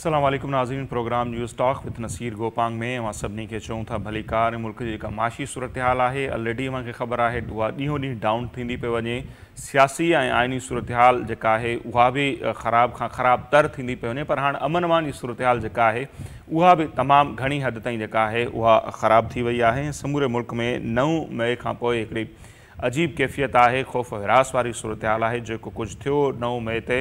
السلام عليڪم ناظرين programme news talk with Naseer Gopang ۾ اوهان سڀني کي چئون ٿا ڀليڪار ۽ ملڪ جي جيڪا معاشي صورتحال آهي الريڊي اوهان کي خبر آهي اها ڏينهون ڏينهن ڊائون ٿيندي پئي وڃي سياسي ۽ آئيني صورتحال جيڪا آهي اها به خراب کان خراب تر ٿيندي پئي وڃي پر هاڻ امن امان جي صورتحال جيڪا آهي اها به تمام گهڻي حد تائين جيڪا آهي اها خراب ٿي وئي آهي ۽ سموري ملڪ ۾ 9 مئي کان پوء هڪڙي عجيب ڪيفيت آهي، خوف و هراس واري صورتحال آهي، جيڪو ڪجهه ٿيو 9 مئي تي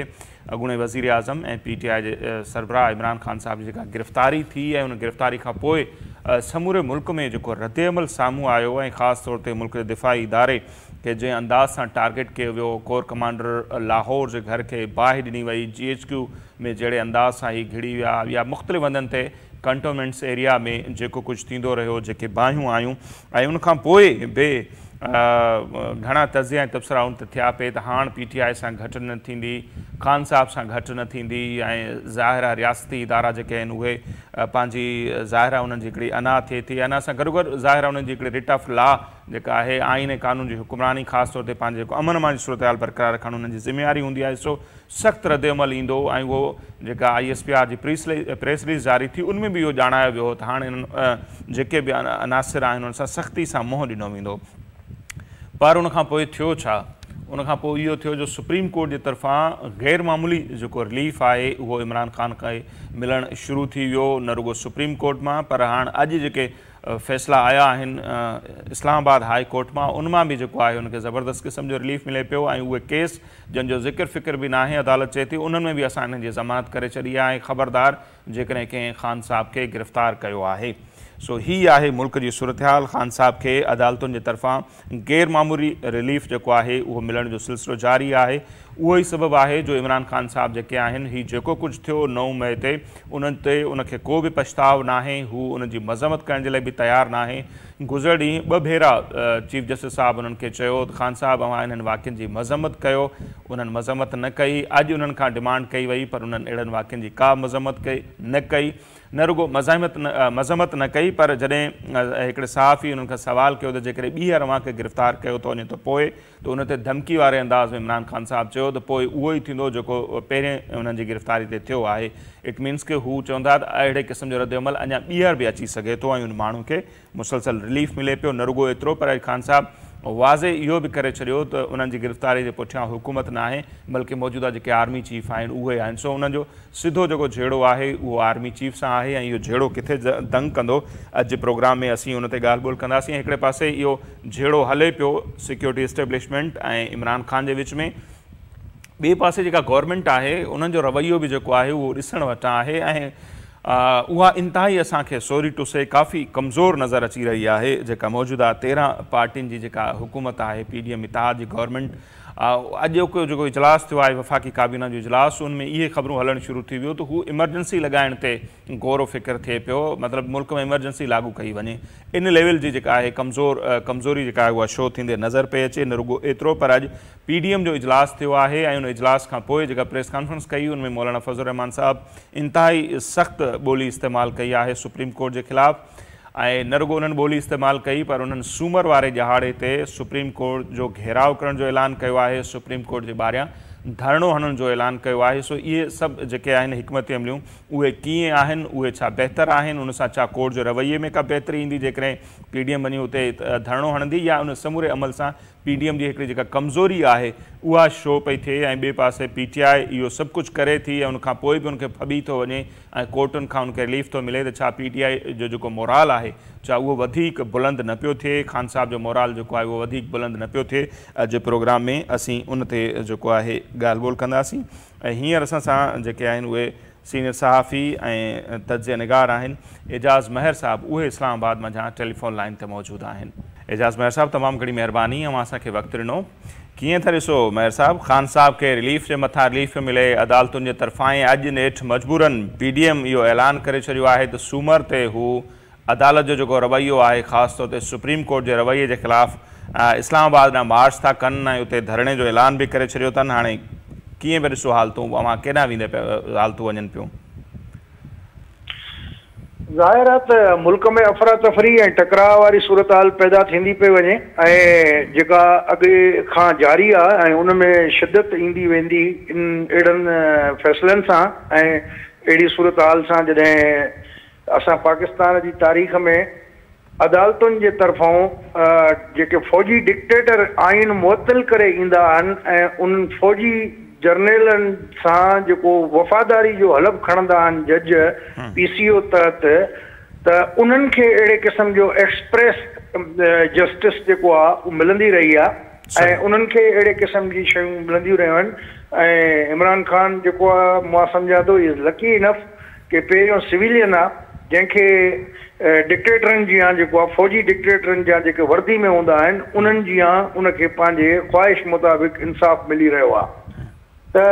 اڳوڻي وزيراعظم ۽ پي ٽي آء جي سربراهه عمران خان صاحب جي جيڪا گرفتاري ٿي ۽ ان گرفتاري کان پوء سموري ملڪ ۾ جيڪو ردعمل سامهون آيو ۽ خاص طور تي ملڪ جي دفاعي اداري کي جنهن انداز سان ٽارگيٽ ڪيو ويو، ڪور ڪمانڊر لاهور جي گهر کي باهه ڏني وئي، جي ايڇ ڪيو ۾ جهڙي انداز سان هي گهڙي ويا يا مختلف هنڌن تي ڪنٽونمينٽس ايريا ۾ جيڪو ڪجهه ٿيندو رهيو، جيڪي باهيون آيون ۽ ان کان پوء به گهڻا تجزيا ۽ تبصرا ان تي ٿيا پئي ته هاڻ پي ٽي آء سان گهٽ نه ٿيندي، خان صاحب سان گهٽ نه ٿيندي ۽ ظاهر آهي رياستي ادارا جيڪي آهن اهي پنهنجي ظاهر آهي انهن جي هڪڙي انا ٿئي ٿي، انا سان گڏوگڏ ظاهر آهي انهن جي هڪڙي رٽ آف لا جيڪا آهي آئين ۽ قانون جي حڪمراني خاص طور تي پنهنجي جيڪو امن امان جي صورتحال برقرار رکڻ انهن جي ذميواري هوندي آهي سو سخت ردعمل ايندو ۽ اهو جيڪا I S P R جي پريس رليز جاري ٿي ان ۾ به اهو ڄاڻايو ويو هو ته هاڻ انهن جيڪي به عناصر آهن انهن سان سختي سان منهن ڏنو ويندو پر ان کان پوء ٿيو ڇا؟ ان کان پوء اهو ٿيو جو سپريم ڪورٽ جي طرفان غير معمولي جيڪو رليف آهي اهو عمران خان کي ملڻ شروع ٿي ويو نه رڳو سپريم ڪورٽ مان پر هاڻ اڄ جيڪي فيصلا آيا آهن اسلام آباد هاء ڪورٽ مان ان مان به جيڪو آهي ان کي زبردست قسم جو رليف ملي پيو ۽ اهي ڪيس جن جو ذڪر فڪر به ناهي عدالت چئي ٿي انهن ۾ به اسان انهن جي ضمانت ڪري ڇڏي آهي ۽ خبردار جيڪڏهن ڪنهن خان صاحب کي گرفتار ڪيو آهي سو هي آهي ملڪ جي صورتحال خان صاحب کي عدالتن جي طرفان غير معمولي رليف جيڪو آهي اهو ملڻ جو سلسلو جاري آهي اهو ئي سبب آهي جو عمران خان صاحب جيڪي آهن هي جيڪو ڪجهه ٿيو 9 مئي تي انهن تي ان کي ڪو به پڇتاء ناهي هو ان جي مذمت ڪرڻ جي لاء به تيار ناهي گذريل ڏينهن ٻه ڀيرا چيف جسٽس صاحب انهن کي چيو ته خان صاحب اوهان انهن واقعن جي مذمت ڪيو، انهن مذمت نه ڪئي، اڄ انهن کان ڊمانڊ ڪئي وئي پر انهن اهڙن واقعن جي ڪا مذمت نه ڪئي، نه رڳو مذمت نه ڪئي پر جڏهن هڪڙي صحافي انهن کان سوال ڪيو ته جيڪڏهن ٻيهر اوهان کي گرفتار ڪيو ٿو وڃي ته پوء؟ ته ان تي ڌمڪي واري انداز ۾ عمران خان صاحب چيو ته پوء اهو ئي ٿيندو جيڪو پهرين انهن جي گرفتاري تي ٿيو آهي. It means ڪه هو چون ٿا ته اهڙي قسم جو ردعمل اڃا ٻيهر به اچي سگهي ٿو ۽ ان ماڻهو کي مسلسل رليف ملي پيو. نه رڳو ايترو پر اڄ خان صاحب واضح اهو به ڪري ڇڏيو ته انهن جي گرفتاري جي پٺيان حڪومت ناهي بلڪه موجوده جيڪي آرمي چيف آهن اهي آهن سو انهن جو سڌو جيڪو جهيڙو آهي اهو آرمي چيف سان آهي ۽ اهو جهيڙو ڪٿي دنگ ڪندو اڄ جي پروگرام ۾ اسين ان تي ڳالهه ٻولهه ڪنداسين ۽ هڪڙي پاسي اهو جهيڙو هلي پيو سيڪيورٽي اسٽيبلشمينٽ ۽ عمران خان جي وچ ۾ ٻئي پاسي جيڪا گورنمينٽ آهي انهن جو رويو به جيڪو آهي اهو ڏسڻ وٽان آهي ۽ اها انتهائي اسان کي سوري ٽو سي ڪافي ڪمزور نظر اچي رهي آهي جيڪا موجوده 13 پارٽين جي جيڪا حڪومت آهي پي ڊي ايم اتحاد جي گورنمينٽ اڄوڪو جيڪو اجلاس ٿيو آهي وفاقي ڪابينا جو اجلاس ان ۾ اهي خبرون هلڻ شروع ٿي ويون ته هو ايمرجنسي لڳائڻ تي غور و فڪر ٿئي پيو مطلب ملڪ ۾ ايمرجنسي لاڳو ڪئي وڃي ان ليول جي جيڪا آهي ڪمزور ڪمزوري جيڪا آهي اها شو ٿيندي نظر پئي اچي نه رڳو ايترو پر اڄ پي ڊي ايم جو اجلاس ٿيو آهي ۽ ان اجلاس کان پوء جيڪا پريس ڪانفرنس ڪئي ان ۾ مولانا فضل الرحمان صاحب انتهائي سخت ٻولي استعمال ڪئي آهي سپريم ڪورٽ جي خلاف ۽ نه رڳو انهن ٻولي استعمال ڪئي پر انهن سومر واري ڏهاڙي تي سپريم ڪورٽ جو گهيراء ڪرڻ جو اعلان ڪيو آهي، سپريم ڪورٽ جي ٻاهريان ڌرڻو هڻڻ جو اعلان ڪيو آهي، سو اهي سڀ جيڪي آهن حڪمت عمليون اهي ڪيئن آهن، اهي ڇا بهتر آهن، ان سان ڇا ڪورٽ جو رويي ۾ ڪا بهتري ايندي جيڪڏهن پي ڊي ايم وڃي اتي ڌرڻو هڻندي يا ان سموري عمل سان پي ڊي ايم جي هڪڙي جيڪا ڪمزوري آهي اها شو پئي ٿئي ۽ ٻئي پاسي پي ٽي آء اهو سڀ ڪجهه ڪري ٿي ۽ ان کان پوء به ان کي ڦٻي ٿو وڃي ۽ ڪورٽن کان ان کي رليف ٿو ملي ته ڇا پي ٽي آء جو جيڪو مورال آهي ڇا اهو وڌيڪ بلند نه پيو ٿئي خان صاحب جو مورال جيڪو آهي اهو وڌيڪ بلند نه پيو ٿئي اڄ جي پروگرام ۾ اسين ان تي جيڪو آهي ڳالهه ٻولهه ڪنداسين ۽ هينئر اسان سان جيڪي آهن اهي سينيئر صحافي ۽ تجزيه نگار آهن اعجاز مهر صاحب اهي اسلام آباد منجهان ٽيليفون لائين تي موجود آهن. اعجاز مهر صاحب تمام گهڻي مهرباني اوهان اسان کي وقت ڏنو. ڪيئن ٿا ڏسو مهر صاحب خان صاحب کي رليف جي مٿان رليف پيو ملي عدالتن جي طرفان ۽ اڄ نيٺ مجبورن پي ڊي ايم اهو اعلان ڪري ڇڏيو آهي ته سومر تي هو عدالت جو جيڪو رويو آهي خاص طور تي سپريم ڪورٽ جي رويي جي خلاف اسلام آباد ڏانهن مارچ ٿا ڪن ۽ اتي ڌرڻي جو اعلان به ڪري ڇڏيو اٿن هاڻي ڪيئن پيا ڏسو حالتون اوهان ڪيڏانهن ويندي پيا حالتون وڃن پيون. ظاهر آهي ته ملڪ ۾ افراتفري ۽ ٽڪراء واري صورتحال پيدا ٿيندي پئي وڃي ۽ جيڪا اڳي کان جاري آهي ۽ ان ۾ شدت ايندي ويندي ان اهڙن فيصلن سان ۽ اهڙي صورتحال سان جڏهن اسان پاڪستان جي تاريخ ۾ عدالتن جي طرفان جيڪي فوجي ڊڪٽيٽر آئين معطل ڪري ايندا آهن ۽ انهن فوجي جرنيلن سان جيڪو وفاداري جو حلف کڻندا آهن جج پي سي او تحت ته انهن کي اهڙي قسم جو ايڪسپريس جسٽس جيڪو آهي اهو ملندي رهي آهي ۽ انهن کي اهڙي قسم جي شيون ملنديون رهيون آهن ۽ عمران خان جيڪو آهي مان سمجهان ٿو هي از لڪي انف ڪي پهريون سويلين آ جنهن کي ڊڪٽيٽرن جيان جيڪو آ فوجي ڊڪٽيٽرن جيان جيڪي وردي ۾ هوندا آهن انهن جيان ان کي پنهنجي خواهش مطابق انصاف ملي رهيو آ ته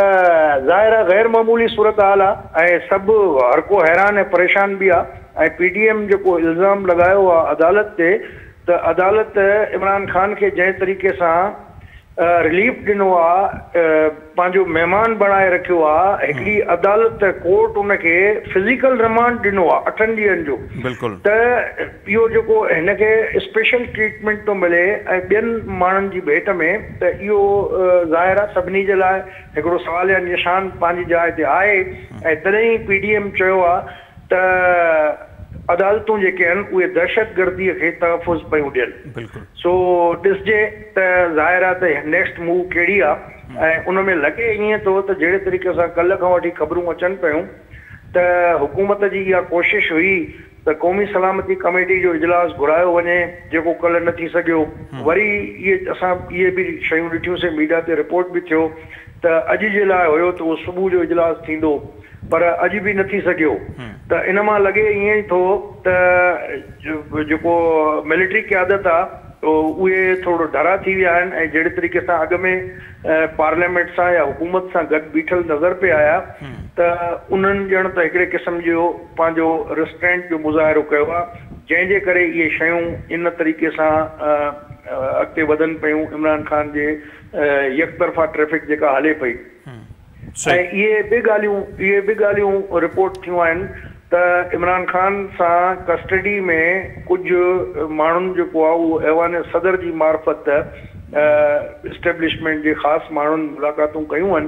ظاهر آ غير معمولي صورتحال آ ۽ سڀ هر ڪو حيران ۽ پريشان به آ ۽ پي ڊي ايم جيڪو الزام لڳايو آ عدالت تي ته عدالت عمران خان کي جنهن طريقي سان رليف ڏنو آ، پنهنجو مهمان بڻائي رکيو آ، هڪڙي عدالت ڪورٽ ان کي فزيڪل رمانڊ ڏنو آ اٺن ڏينهن جو ته اهو جيڪو هن کي اسپيشل ٽريٽمينٽ ٿو ملي ۽ ٻين ماڻهن جي ڀيٽ ۾ ته اهو ظاهر آ سڀني جي لاء هڪڙو سواليه نشان پنهنجي جاء تي آهي ۽ تڏهن ئي پي ڊي ايم چيو آ ته عدالتون جيڪي آهن اهي دهشتگردي کي تحفظ پيون ڏين. سو ڏسجي ته ظاهر آهي ته نيڪسٽ موو ڪهڙي آهي ۽ ان ۾ لڳي ائين ٿو ته جهڙي طريقي سان ڪلهه کان وٺي خبرون اچن پيون ته حڪومت جي اها ڪوشش هئي ته قومي سلامتي ڪميٽي جو اجلاس گهرايو وڃي جيڪو ڪلهه نه ٿي سگهيو وري اهي اسان اهي به شيون ڏٺيون سي ميڊيا تي رپورٽ به ٿيو ته اڄ جي لاء هيو ته اهو صبح جو اجلاس ٿيندو پر اڄ به نه ٿي سگهيو ته ان مان لڳي ائين ئي ٿو ته جيڪو ملٽري قيادت آ اهي ٿورو ڍرا ٿي ويا آهن ۽ جهڙي طريقي سان اڳ ۾ پارليامينٽ سان يا حڪومت سان گڏ بيٺل نظر پئي آيا ته انهن ڄڻ ته هڪڙي قسم جو پنهنجو ريسٽرينٽ جو مظاهرو ڪيو آ جنهن جي ڪري اهي شيون ان طريقي سان اڳتي وڌن پيون عمران خان جي يڪطرفا ٽريفڪ جيڪا هلي پئي. ۽ اهي به ڳالهيون اهي به ڳالهيون رپورٽ ٿيون آهن ته عمران خان سان ڪسٽڊي ۾ ڪجهه ماڻهن جيڪو آهي اهو ايوان صدر جي معرفت اسٽيبلشمينٽ جي خاص ماڻهن ملاقاتون ڪيون آهن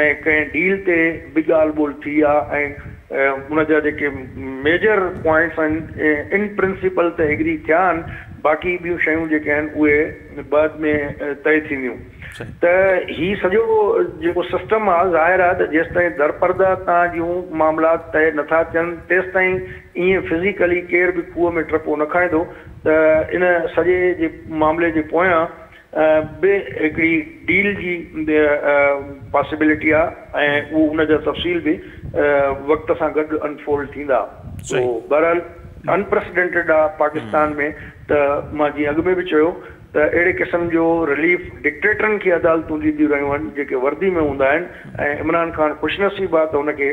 ۽ ڪنهن ڊيل تي به ڳالهه ٻولهه ٿي آهي ۽ ان جا جيڪي ميجر پوائنٽس آهن ان پرنسپل ته ايگري ٿيا آهن باقي ٻيون شيون جيڪي آهن اهي بعد ۾ طئي ٿينديون. ته هي سڄو جيڪو سسٽم آ ظاهر آ ته جيستائين درپرده تان جون معاملات طئي نه ٿا ٿين تيستائين ائين فزيڪلي ڪير به کوهه ۾ ٽپو نه کائيندو ته ان سڄي جي معاملي جي پويان به هڪڙي ڊيل جي پاسيبلٽي آ ۽ اهو ان جا تفصيل به وقت سان گڏ انفولڊ ٿيندا سو بهرحال انپريسيڊنٽيڊ آ پاڪستان ۾ ته مان جيئن اڳ ۾ به چيو ته اهڙي قسم جو رليف ڊڪٽيٽرن کي عدالتون ڏينديون رهيون آهن جيڪي وردي ۾ هوندا آهن ۽ عمران خان خوش نصيب آهي ته هن کي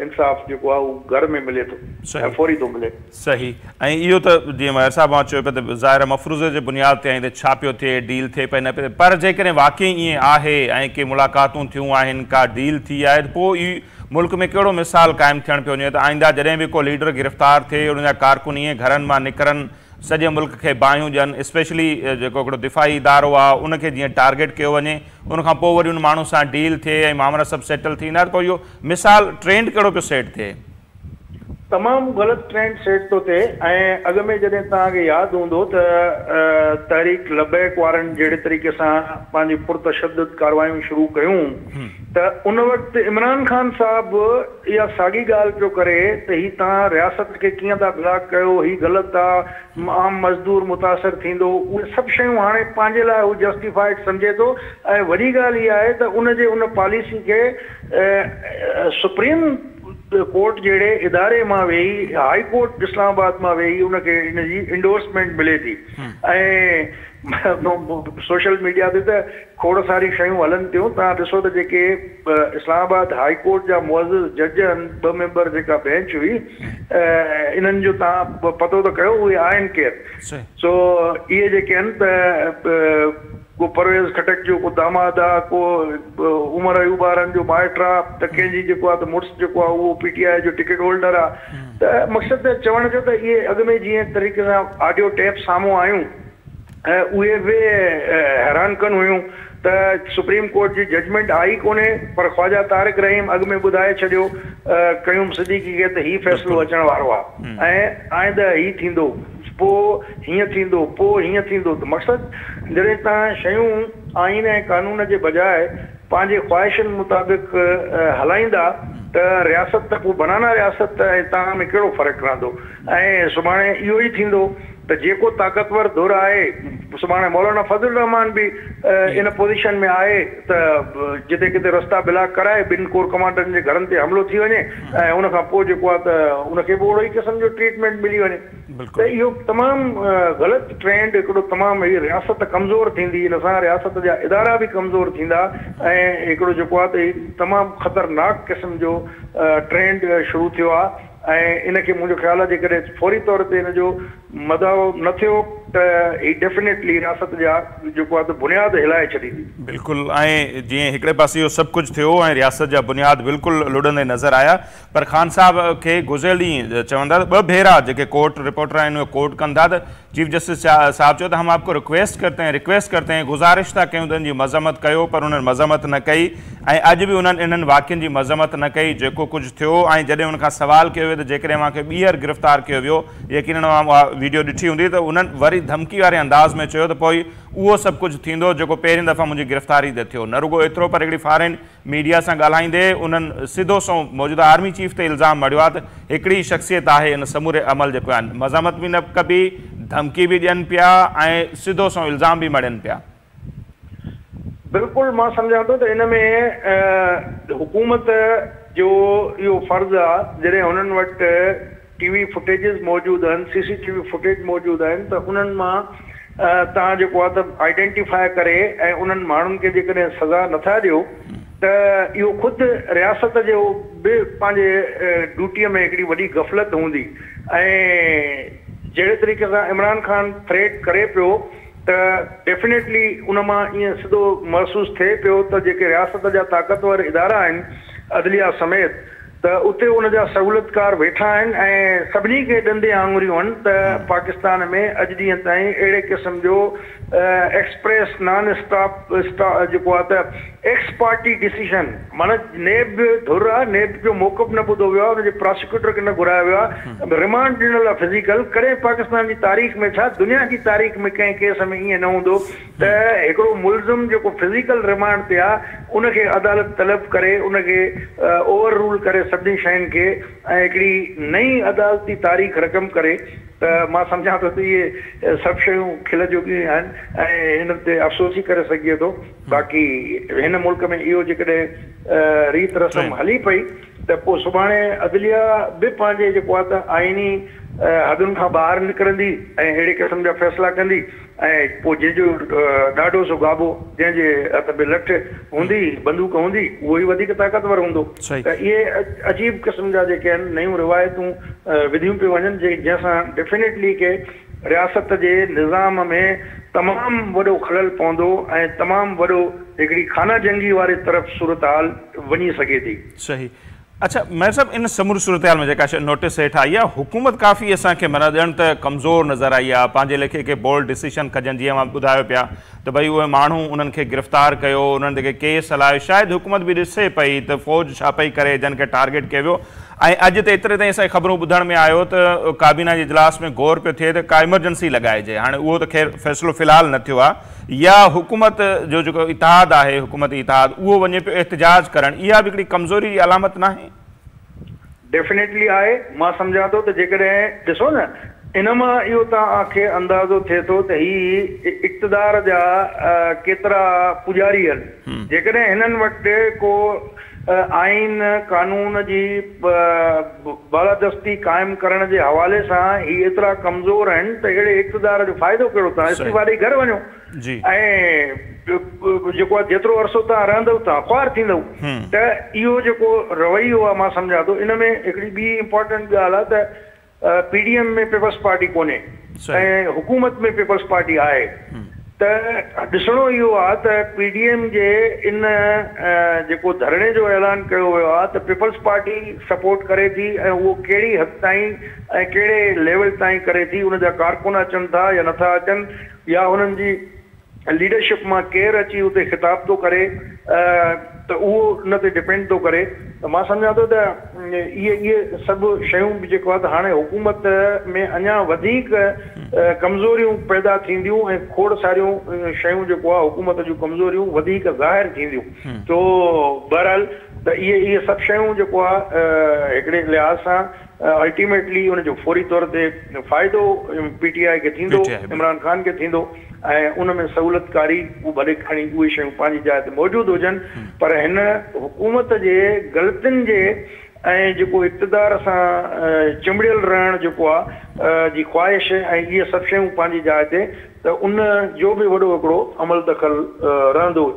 انصاف جيڪو آهي اهو گهر ۾ ملي ٿو ۽ فوري ٿو ملي. صحيح ۽ اهو ته جيئن مهر صاحب اوهان چيو پيا ته ظاهر آهي مفروضي جي بنياد تي آهي ته ڇا پيو ٿئي ڊيل ٿئي پئي نه پئي ٿئي پر جيڪڏهن واقعي ائين آهي ۽ ڪي ملاقاتون ٿيون آهن ڪا ڊيل ٿي آهي ته پوء اهو ملڪ ۾ ڪهڙو مثال قائم ٿيڻ پيو وڃي ته آئنده جڏهن به ڪو ليڊر گرفتار ٿئي ان جا ڪارڪن ائين گهرن مان نڪرن سڄي ملڪ کي باهيون ڏين اسپيشلي جيڪو هڪڙو دفاعي ادارو آ ان کي جيئن ٽارگيٽ ڪيو وڃي ان کان پوء وري ان ماڻهو سان ڊيل ٿئي ۽ مامرا سڀ سيٽل ٿي ويندا ته پوء اهو مثال ٽرينڊ ڪهڙو پيو سيٽ ٿئي. تمام غلط ٽرينڊ سيٽ ٿو ٿئي ۽ اڳ ۾ جڏهن توهان کي ياد هوندو ته تحريڪ لبيڪ وارن جهڙي طريقي سان پنهنجي پرتشدد ڪاروايون شروع ڪيون ته ان وقت عمران خان صاحب اها ساڳي ڳالهه پيو ڪري ته هي توهان رياست کي ڪيئن ٿا بلاڪ ڪيو، هي غلط آ، عام مزدور متاثر ٿيندو، اهي سڀ شيون هاڻي پنهنجي لاء هو جسٽيفائيڊ سمجهي ٿو ۽ وڏي ڳالهه اها آهي ته ان جي ان پاليسي کي سپريم ڪورٽ جهڙي اداري مان ويهي هائي ڪورٽ اسلام آباد مان ويهي ان کي ان جي انڊورسمينٽ ملي ٿي ۽ سوشل ميڊيا تي ته کوڙ ساريون شيون هلن ٿيون، توهان ڏسو ته جيڪي اسلام آباد هائي ڪورٽ جا معزز جج آهن، ٻه ميمبر جيڪا بينچ هئي، انهن جو توهان پتو ته ڪيو اهي آهن ڪير؟ سو اهي جيڪي آهن ته ڪو پرويز خٽڪ جو ڪو داماد آ، ڪو عمر ايوب وارن جو مائٽ آ ته ڪنهن جي جيڪو آ ته مڙس جيڪو آ اهو پي ٽي آء جو ٽڪيٽ هولڊر آ ته مقصد ته چوڻ جو ته اهي اڳ ۾ جيئن طريقي سان آڊيو ٽيپ سامهون آيون ۽ اهي به حيران ڪن هيون ته سپريم ڪورٽ جي ججمينٽ آئي ڪونهي پر خواجا طارق رحيم اڳ ۾ ٻڌائي ڇڏيو قيوم صديقي کي ته هي فيصلو اچڻ وارو آهي ۽ آئنده هي ٿيندو، پوء هيئن ٿيندو، پوء هيئن ٿيندو ته مقصد جڏهن توهان شيون آئين ۽ قانون جي بجاء پنهنجي خواهشن مطابق هلائيندا ته رياست ته پوء بنانا رياست ۽ توهان ۾ ڪهڙو فرق رهندو ۽ سڀاڻي اهو ئي ٿيندو ته جيڪو طاقتور ڌر آهي، سڀاڻي مولانا فضل الرحمان به ان پوزيشن ۾ آهي ته جتي ڪٿي رستا بلاڪ ڪرائي ٻن ڪور ڪمانڊرن جي گهرن تي حملو ٿي وڃي ۽ ان کان پوء جيڪو آهي ته ان کي به اوهڙو ئي قسم جو ٽريٽمينٽ ملي وڃي ته اهو تمام غلط ٽرينڊ هڪڙو تمام هي رياست ڪمزور ٿيندي ان سان رياست جا ادارا به ڪمزور ٿيندا ۽ هڪڙو جيڪو آهي ته هي تمام خطرناڪ قسم جو ٽرينڊ شروع ٿيو آهي. ۽ ان کي منهنجو خيال آهي جيڪڏهن فوري طور تي ان جو مداو نه ٿيو ته هي ڊيفينيٽلي رياست جا جيڪو آهي ته بنياد هلائي ڇڏيندي. بلڪل ۽ جيئن هڪڙي پاسي اهو سڀ ڪجهه ٿيو ۽ رياست جا بنياد بلڪل لڏندي نظر آيا پر خان صاحب کي گذريل ڏينهن چون ٿا ته ٻه ڀيرا جيڪي ڪورٽ رپورٽر آهن اهي ڪورٽ ڪن ٿا ته چيف جسٽس صاحب چيو ته هم آپ ڪو رڪويسٽ ڪرتي هين رڪويسٽ ڪرتي هين گذارش ٿا ڪيون ته ان جي مذمت ڪيو پر انهن مذمت نه ڪئي ۽ اڄ به انهن انهن واقعن جي مذمت نه ڪئي جيڪو ڪجهه ٿيو ۽ جڏهن ان کان سوال ڪيو ويو ته جيڪڏهن اوهان کي ٻيهر گرفتار ڪيو ويو يقينن اوهان اها ويڊيو ڏٺي هوندي ته انهن وري ڌمڪي واري انداز ۾ چيو ته پوء اهو سڀ ڪجهه ٿيندو جيڪو پهرين دفعا منهنجي گرفتاري تي ٿيو نه رڳو ايترو پر هڪڙي فارين ميڊيا سان ڳالهائيندي انهن سڌو سنئون موجوده آرمي چيف تي الزام مڙهيو آهي ته هڪڙي ئي شخصيت آهي ان سموري عمل جي پويان مذمت به نه ڪبي، ڌمڪي به ڏين پيا ۽ سڌو سنئون الزام به مڙهين پيا. بلڪل مان سمجهان ٿو ته ان ۾ حڪومت جو اهو فرض آهي جڏهن هنن وٽ ٽي وي فوٽيجز موجود آهن، سي سي ٽي وي فوٽيج موجود آهن ته انهن مان توهان جيڪو آهي ته آئيڊينٽيفاء ڪري ۽ انهن ماڻهن کي جيڪڏهن سزا نٿا ڏيو ته اهو خود رياست جو به پنهنجي ڊيوٽيء ۾ هڪڙي وڏي غفلت هوندي ۽ جهڙي طريقي سان عمران خان ٿريٽ ڪري پيو ته ڊيفينيٽلي ان مان ائين سڌو محسوس ٿئي پيو ته جيڪي رياست جا طاقتور ادارا آهن عدليه سميت ته اتي ان جا سهولتڪار ويٺا آهن ۽ سڀني کي ڏندين آڱريون آهن ته پاڪستان ۾ اڄ ڏينهن تائين اهڙي قسم جو ايڪسپريس نان اسٽاپ جيڪو آهي ته ايڪس پارٽي ڊسيشن معنيٰ نيب به ڌر آهي نيب جو موقف نه ٻڌو ويو آهي ان جي پراسيڪيوٽر کي نه گهرايو ويو آهي رمانڊ ڏنل آهي فزيڪل ڪڏهن پاڪستان جي تاريخ ۾ ڇا دنيا جي تاريخ ۾ ڪنهن ڪيس ۾ ائين نه هوندو ته هڪڙو ملزم جيڪو فزيڪل رمانڊ تي آ ان کي عدالت طلب ڪري ان کي اوور رول ڪري سڀني شين کي ۽ هڪڙي نئين عدالتي تاريخ رقم ڪري ته مان سمجهان ٿو ته اهي سڀ شيون کل جوڳيون آهن ۽ ان تي افسوس ئي ڪري سگهجي ٿو باقي هن ملڪ ۾ اهو جيڪڏهن ريت رسم هلي پئي ته پوء سڀاڻي عدليه به پنهنجي جيڪو آ ته آئيني حدن کان ٻاهر نڪرندي ۽ اهڙي قسم جا فيصلا ڪندي ۽ پوء جنهن جو ڏاڍو سو گابو، جنهن جي هٿ ۾ لٺ هوندي، بندوق هوندي، اهو ئي وڌيڪ طاقتور هوندو. ته اهي عجيب قسم جا جيڪي آهن نيون روايتون وڌيون پيون وڃن، جنهن سان ڊيفينيٽلي ڪي رياست جي نظام ۾ تمام وڏو خلل پوندو ۽ تمام وڏو هڪڙي خانه جنگي واري طرف صورتحال وڃي سگهي ٿي. صحيح. اڇا مهر صاحب ان سموري صورتحال ۾ جيڪا شيء نوٽيس هيٺ آئي آهي حڪومت ڪافي اسان کي معنيٰ ڄڻ ته ڪمزور نظر آئي آهي پنهنجي ليکي ڪي بولڊ ڊسيشن کڄن جيئن اوهان ٻڌايو پيا ته ڀئي اهي ماڻهو انهن کي گرفتار ڪيو انهن تي ڪي ڪيس هلايو شايد حڪومت به ڏسي پئي ته فوج ڇا پئي ڪري جن کي ٽارگيٽ ڪيو ويو ۽ اڄ ته ايتري تائين اسان کي خبرون ٻڌڻ ۾ آيو ته ڪابينا جي اجلاس ۾ غور پيو ٿئي ته ڪا ايمرجنسي لڳائجي هاڻي اهو ته خير فيصلو في الحال نه ٿيو آهي يا حڪومت جو جيڪو اتحاد آهي حڪومتي اتحاد اهو وڃي پيو احتجاج ڪرڻ اها به هڪڙي ڪمزوري جي علامت ناهي؟ ڊيفينيٽلي آهي مان سمجهان ٿو ته جيڪڏهن ڏسو نه ان مان اهو توهان کي اندازو ٿئي ٿو ته هي اقتدار جا ڪيترا پوڄاري آهن جيڪڏهن هنن وٽ ڪو آئين قانون جي بالادستي قائم ڪرڻ جي حوالي سان هي ايترا ڪمزور آهن ته اهڙي اقتدار جو فائدو ڪهڙو توهان استعيفا ڏئي گهر وڃو ۽ جيڪو آهي جيترو عرصو توهان رهندؤ توهان خوار ٿيندؤ ته اهو جيڪو رويو آهي مان سمجهان ٿو ان ۾ هڪڙي ٻي امپارٽنٽ ڳالهه آهي ته P D M ۾ peoples party ڪونهي ۽ حڪومت ۾ پيپلز پارٽي آهي ته ڏسڻو اهو آهي ته پي ڊي ايم جي ان جيڪو ڌرڻي جو اعلان ڪيو ويو آهي ته پيپلز پارٽي سپورٽ ڪري ٿي ۽ اهو ڪهڙي حد تائين ۽ ڪهڙي ليول تائين ڪري ٿي ان جا ڪارڪن اچن ٿا يا نٿا اچن يا انهن جي ليڊرشپ مان ڪير اچي اتي خطاب ٿو ڪري ته اهو ان تي ڊپينڊ ٿو ڪري ته مان سمجهان ٿو ته اهي اهي سڀ شيون به جيڪو آهي ته هاڻي حڪومت ۾ اڃا وڌيڪ ڪمزوريون پيدا ٿينديون ۽ کوڙ ساريون شيون جيڪو آهي حڪومت جون ڪمزوريون وڌيڪ ظاهر ٿينديون تو بهرحال ته اهي اهي سڀ شيون جيڪو آهي هڪڙي لحاظ سان الٽيميٽلي ان جو فوري طور تي فائدو پي ٽي آء کي ٿيندو، عمران خان کي ٿيندو ۽ ان ۾ سهولتڪاري هو ڀلي کڻي اهي شيون پنهنجي جاء تي موجود هجن پر هن حڪومت جي غلطين جي ۽ جيڪو اقتدار سان چنبڙيل رهڻ جيڪو آ جي خواهش ۽ اهي سڀ شيون پنهنجي جاء تي ته ان جو به وڏو هڪڙو عمل دخل رهندو.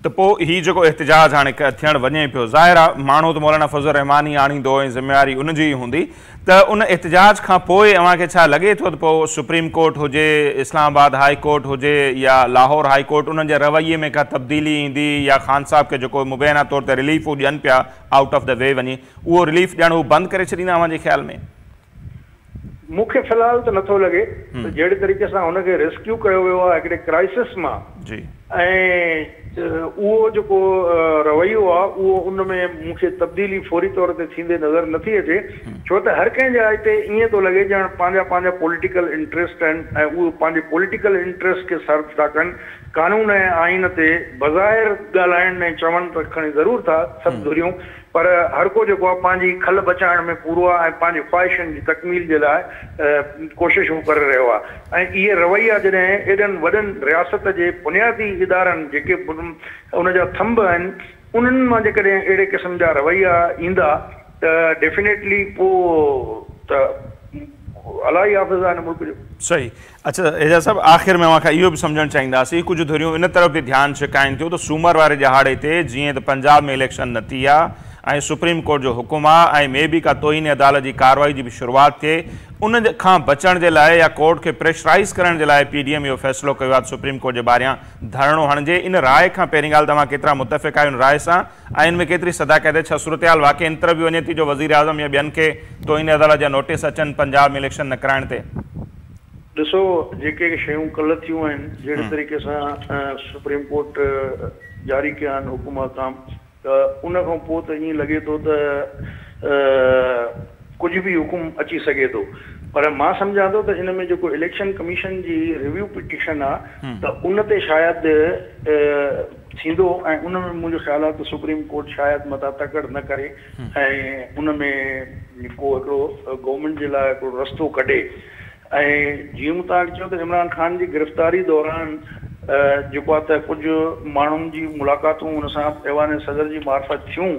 ته پوء هي جيڪو احتجاج هاڻي ٿيڻ وڃي پيو ظاهر آ ماڻهو ته مولانا فضل الرحمان ئي آڻيندو ۽ ذميواري ان جي ئي هوندي ته ان احتجاج کان پوء اوهان کي ڇا لڳي ٿو ته پوء سپريم ڪورٽ هجي، اسلام آباد هائي ڪورٽ هجي يا لاهور هائي ڪورٽ انهن جي رويي ۾ ڪا تبديلي ايندي يا خان صاحب کي جيڪو مبينا طور تي رليف هو ڏين پيا آئوٽ آف the V وڃي اهو رليف ڏيڻ هو بند ڪري ڇڏيندا اوهان جي خيال ۾؟ مون کي في الحال ته نٿو لڳي ته جهڙي طريقي سان هن کي ريسڪيو ڪيو ويو آهي هڪڙي ڪرائسس مان ۽ اهو جيڪو رويو آهي اهو ان ۾ مون کي تبديلي فوري طور تي ٿيندي نظر نٿي اچي ڇو ته هر ڪنهن جا هتي ائين ٿو لڳي ڄڻ پنهنجا پنهنجا پوليٽيڪل انٽريسٽ آهن ۽ اهي پنهنجي پوليٽيڪل انٽريسٽ کي سرو ٿا ڪن قانون ۽ آئين تي بظاهر ڳالهائڻ ۽ چون ته کڻي ضرور ٿا سڀ ڌريون پر هر ڪو جيڪو آهي پنهنجي کل بچائڻ ۾ پورو آهي ۽ پنهنجي خواهشن جي تڪميل جي لاء ڪوششون ڪري رهيو آهي ۽ اهي رويا جڏهن ايڏن وڏن رياست جي بنيادي ادارن جيڪي ان جا ٿنڀ آهن انهن مان جيڪڏهن اهڙي قسم جا رويا ايندا ته ڊيفينيٽلي پوء ته الله ئي حافظ آهي هن ملڪ جو. صحيح. اڇا اعجاز صاحب آخر ۾ اوهان کان اهو به سمجهڻ چاهينداسين ڪجهه ڌريون ان طرف به ڌيان ڇڪائين ٿيون ته سومر واري ڏهاڙي تي جيئن ته پنجاب ۾ اليڪشن نه ٿي آ ۽ سپريم ڪورٽ جو حڪم آ ۽ مي بي ڪا توهين عدالت جي ڪارروائي جي به شروعات ٿئي ان کان بچڻ جي لاء يا ڪورٽ کي پريشرائيز ڪرڻ جي لاء پي ڊي ايم اهو فيصلو ڪيو آ ته سپريم ڪورٽ جي ٻاهريان ڌرڻو هڻجي ان راء کان پهرين ڳالهه ته اوهان ڪيترا متفق آهيو ان راء سان ۽ ان ۾ ڪيتري صداقت آهي ڇا صورتحال واقعي ان طرف به وڃي ٿي جو وزيراعظم يا ٻين کي توهين عدالت جا نوٽيس اچن پنجاب ۾ اليڪشن نه ڪرائڻ تي؟ ڏسو جيڪي شيون ڪلهه ٿيون آهن جهڙي طريقي سان سپريم ڪورٽ جاري ڪيا آهن حڪم احڪام ته ان کان پوء ته ائين لڳي ٿو ته ڪجهه به حڪم اچي سگهي ٿو پر مان سمجهان ٿو ته ان ۾ جيڪو اليڪشن ڪميشن جي ريويو پٽيشن آهي ته ان تي شايد ٿيندو ۽ ان ۾ منهنجو خيال آهي ته سپريم ڪورٽ شايد متان تڪڙ نه ڪري ۽ ان ۾ ڪو هڪڙو گورنمينٽ جي لاء هڪڙو رستو ڪڍي ۽ جيئن مون توهان کي چيو ته عمران خان جي گرفتاري دوران جيڪو آهي ته ڪجهه ماڻهن جي ملاقاتون ان سان ايوان صدر جي معرفت ٿيون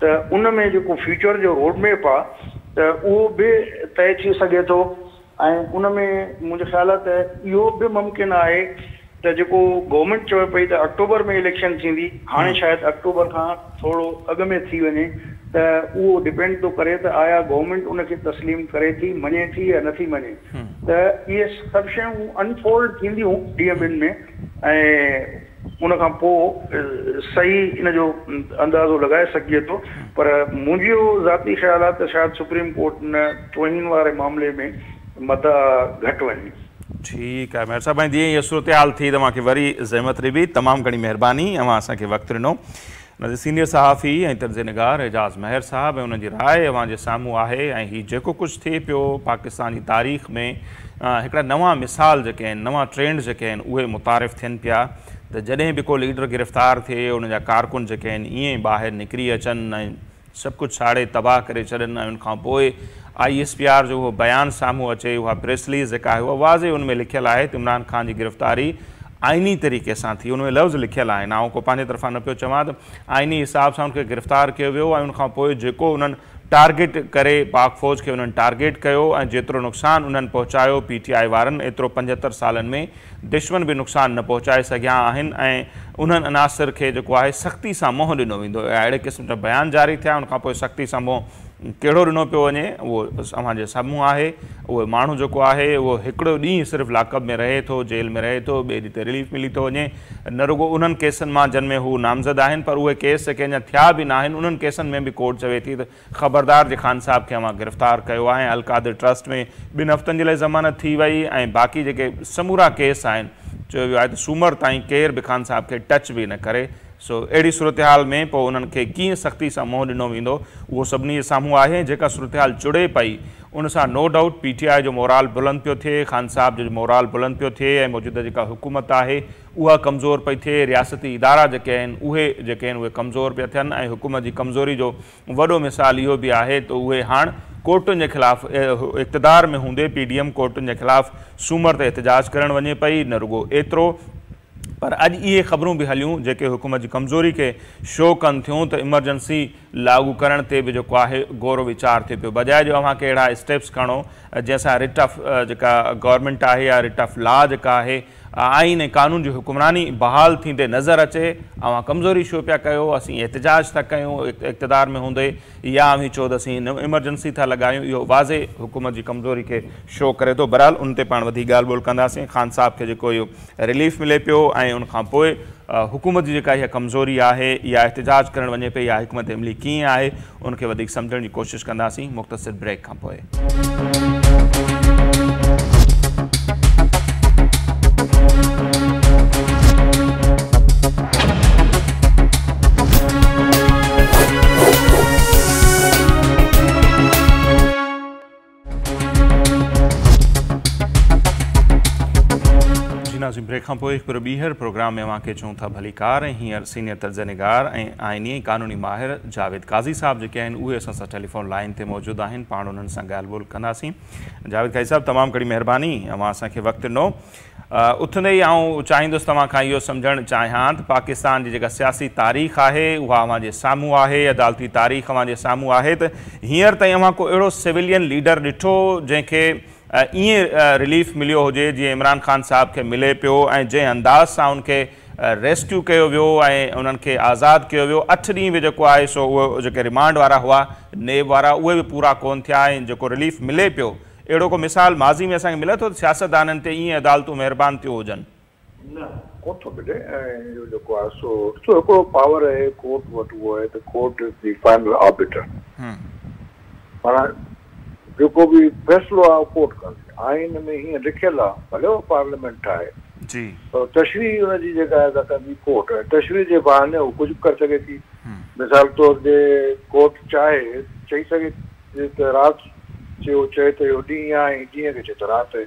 ته ان ۾ جيڪو فيوچر جو روڊ ميپ آهي ته اهو به طئي ٿي سگهي ٿو ۽ ان ۾ منهنجو خيال آهي ته اهو به ممڪن آهي ته جيڪو گورنمينٽ چوي پئي ته آڪٽوبر ۾ اليڪشن ٿيندي هاڻي شايد آڪٽوبر کان ٿورو اڳ ۾ ٿي وڃي ته اهو ڊپينڊ ٿو ڪري ته آيا گورنمينٽ ان کي تسليم ڪري ٿي مڃي ٿي يا نٿي مڃي ته اهي سڀ شيون انفولڊ ٿينديون ڏينهن ٻن ۾ ۽ ان کان پوء صحيح ان جو اندازو لڳائي سگهجي ٿو پر منهنجو ذاتي خيال آهي ته شايد سپريم ڪورٽ ان توهين واري معاملي ۾ متان گهٽ وڃي. ٺيڪ آهي مهر صاحب ۽ جيئن هيء صورتحال ٿي ته اوهان کي وري زحمت ڏبي. تمام گهڻي مهرباني اوهان اسان کي وقت ڏنو. ناظرين سينيئر صحافي ۽ تجزيه نگار اعجاز مهر صاحب ۽ انهن جي راء اوهان جي سامهون آهي ۽ هي جيڪو ڪجهه ٿئي پيو پاڪستان جي تاريخ ۾ هڪڙا نوان مثال جيڪي آهن نوان ٽرينڊ جيڪي آهن اهي متعارف ٿين پيا ته جڏهن به ڪو ليڊر گرفتار ٿئي ان جا ڪارڪن جيڪي آهن ائين ئي ٻاهر نڪري اچن ۽ سڀ ڪجهه ساڙي تباهه ڪري ڇڏن ۽ ان کان پوء I S P R جو اهو بيان سامهون اچي اها پريس رليز جيڪا آهي اها واضح ان ۾ لکيل آهي ته عمران خان جي گرفتاري آئيني طريقي سان ٿي ان ۾ لفظ لکيل آهن آئون ڪو پنهنجي طرفان نه پيو چوان ته آئيني حساب سان ان کي گرفتار ڪيو ويو ۽ ان کان پوء جيڪو انهن ٽارگيٽ ڪري پاڪ فوج کي انهن ٽارگيٽ ڪيو ۽ جيترو نقصان انهن پهچايو پي ٽي آء وارن ايترو 75 سالن ۾ دشمن به نقصان نه پهچائي سگهيا آهن ۽ انهن عناصر کي جيڪو آهي سختي سان منهن ڏنو ويندو. اهڙي قسم جا بيان جاري ٿيا ان کان پوء سختي سان منهن ڪهڙو ڏنو پيو وڃي اهو اوهان جي سامهون آهي. اهو ماڻهو جيڪو آهي اهو هڪڙو ڏينهن صرف لاڪ اپ ۾ رهي ٿو، جيل ۾ رهي ٿو، ٻئي ڏينهن تي رليف ملي ٿو وڃي. نه رڳو انهن ڪيسن مان جن ۾ هو نامزد آهن پر اهي ڪيس جيڪي اڃا ٿيا به ناهن انهن ڪيسن ۾ به ڪورٽ چوي ٿي ته خبردار جي خان صاحب کي اوهان گرفتار ڪيو آهي ۽ القادر ٽرسٽ ۾ ٻن هفتن جي لاء ضمانت ٿي وئي ۽ باقي جيڪي سمورا ڪيس آهن چيو ويو آهي ته سومر تائين ڪير به خان صاحب کي ٽچ به نه ڪري. سو اهڙي صورتحال ۾ پوء انهن کي ڪيئن سختي سان منهن ڏنو ويندو اهو سڀني جي سامهون آهي ۽ جيڪا صورتحال جڙي پئي ان سان no doubt P T I جو مورال بلند پيو ٿئي، خان صاحب جو مورال بلند پيو ٿئي ۽ موجوده جيڪا حڪومت آهي اها ڪمزور پئي ٿئي، رياستي ادارا جيڪي آهن اهي جيڪي آهن اهي ڪمزور پيا ٿين ۽ حڪومت جي ڪمزوري جو وڏو مثال اهو به آهي ته اهي هاڻ ڪورٽن جي خلاف اقتدار ۾ هوندي پي ڊي ايم ڪورٽن جي خلاف سومر تي احتجاج ڪرڻ وڃي پئي. نه رڳو ايترو پر اڄ اهي خبرون به هليون جيڪي حڪومت جي ڪمزوري کي شو ڪن ٿيون ته ايمرجنسي لاڳو ڪرڻ تي به جيڪو آهي غور و ويچار ٿئي پيو بجاء جو اوهان کي اهڙا اسٽيپس کڻو جنهن سان رٽ آف جيڪا گورنمينٽ آهي يا رٽ آف لا جيڪا آهي آئين ۽ قانون جي حڪمراني بحال ٿيندي نظر اچي. اوهان ڪمزوري شو پيا ڪيو، اسين احتجاج ٿا ڪيون اقتدار ۾ هوندي يا اوهين چئو ته اسين ايمرجنسي ٿا لڳايون، اهو واضح حڪومت جي ڪمزوري کي شو ڪري ٿو. بهرحال ان تي پاڻ وڌيڪ ڳالهه ٻولهه ڪنداسين. خان صاحب کي جيڪو اهو رليف ملي پيو ۽ ان کان پوء حڪومت جي جيڪا اها ڪمزوري آهي يا احتجاج ڪرڻ وڃي پئي يا حڪمت عملي ڪيئن آهي ان کي وڌيڪ سمجهڻ جي ڪوشش ڪنداسين مختصر بريڪ کان پوء. جي ناظرين بريڪ کان پوء هڪ ڀيرو ٻيهر پروگرام ۾ اوهان کي چئون ٿا ڀليڪار ۽ هينئر سينيئر تجزيه نگار ۽ آئيني ۽ قانوني ماهر جاويد قاضي صاحب جيڪي آهن اهي اسان سان ٽيليفون لائين تي موجود آهن پاڻ انهن سان ڳالهه ٻولهه ڪنداسين. جاويد قاضي صاحب تمام گهڻي مهرباني اوهان اسان کي وقت ڏنو. اٿندي ئي آئون چاهيندس توهان کان اهو سمجهڻ چاهيان ته پاڪستان جي جيڪا سياسي تاريخ آهي اها اوهان جي سامهون آهي، عدالتي تاريخ اوهان جي سامهون آهي ته هينئر تائين اوهان ڪو اهڙو سويلين ليڊر ڏٺو جنهن کي ائين رليف مليو هجي جيئن عمران خان صاحب کي ملي پيو ۽ جنهن انداز سان ان کي ريسڪيو ڪيو ويو ۽ انهن کي آزاد ڪيو ويو. اٺ ڏينهن به جيڪو آهي سو اهو جيڪي ريمانڊ وارا هئا نيب وارا اهي به پورا ڪون ٿيا ۽ جيڪو رليف ملي پيو اهڙو ڪو مثال ماضي ۾ اسان کي ملي ٿو ته سياستدانن تي ائين عدالتون مهربان ٿيون هجن؟ نه، ڪونه ٿو ملي ۽ اهو جيڪو آهي سو ڏسو هڪڙو پاور آهي ڪورٽ وٽ اهو آهي ته court is the final arbiter معنيٰ جيڪو به فيصلو آهي اهو ڪورٽ ڪندي. آئين ۾ هيئن لکيل آهي ڀلي اهو پارليامينٽ ٺاهي پر تشريح ان جي جيڪا آهي سا ڪندي ڪورٽ ۽ تشريح جي بهاني هو ڪجهه به ڪري سگهي ٿي. مثال طور جي ڪورٽ چاهي چئي سگهي ٿي ته رات چيو چئي ته اهو ڏينهن آهي ۽ ڏينهن کي چئي ته رات آهي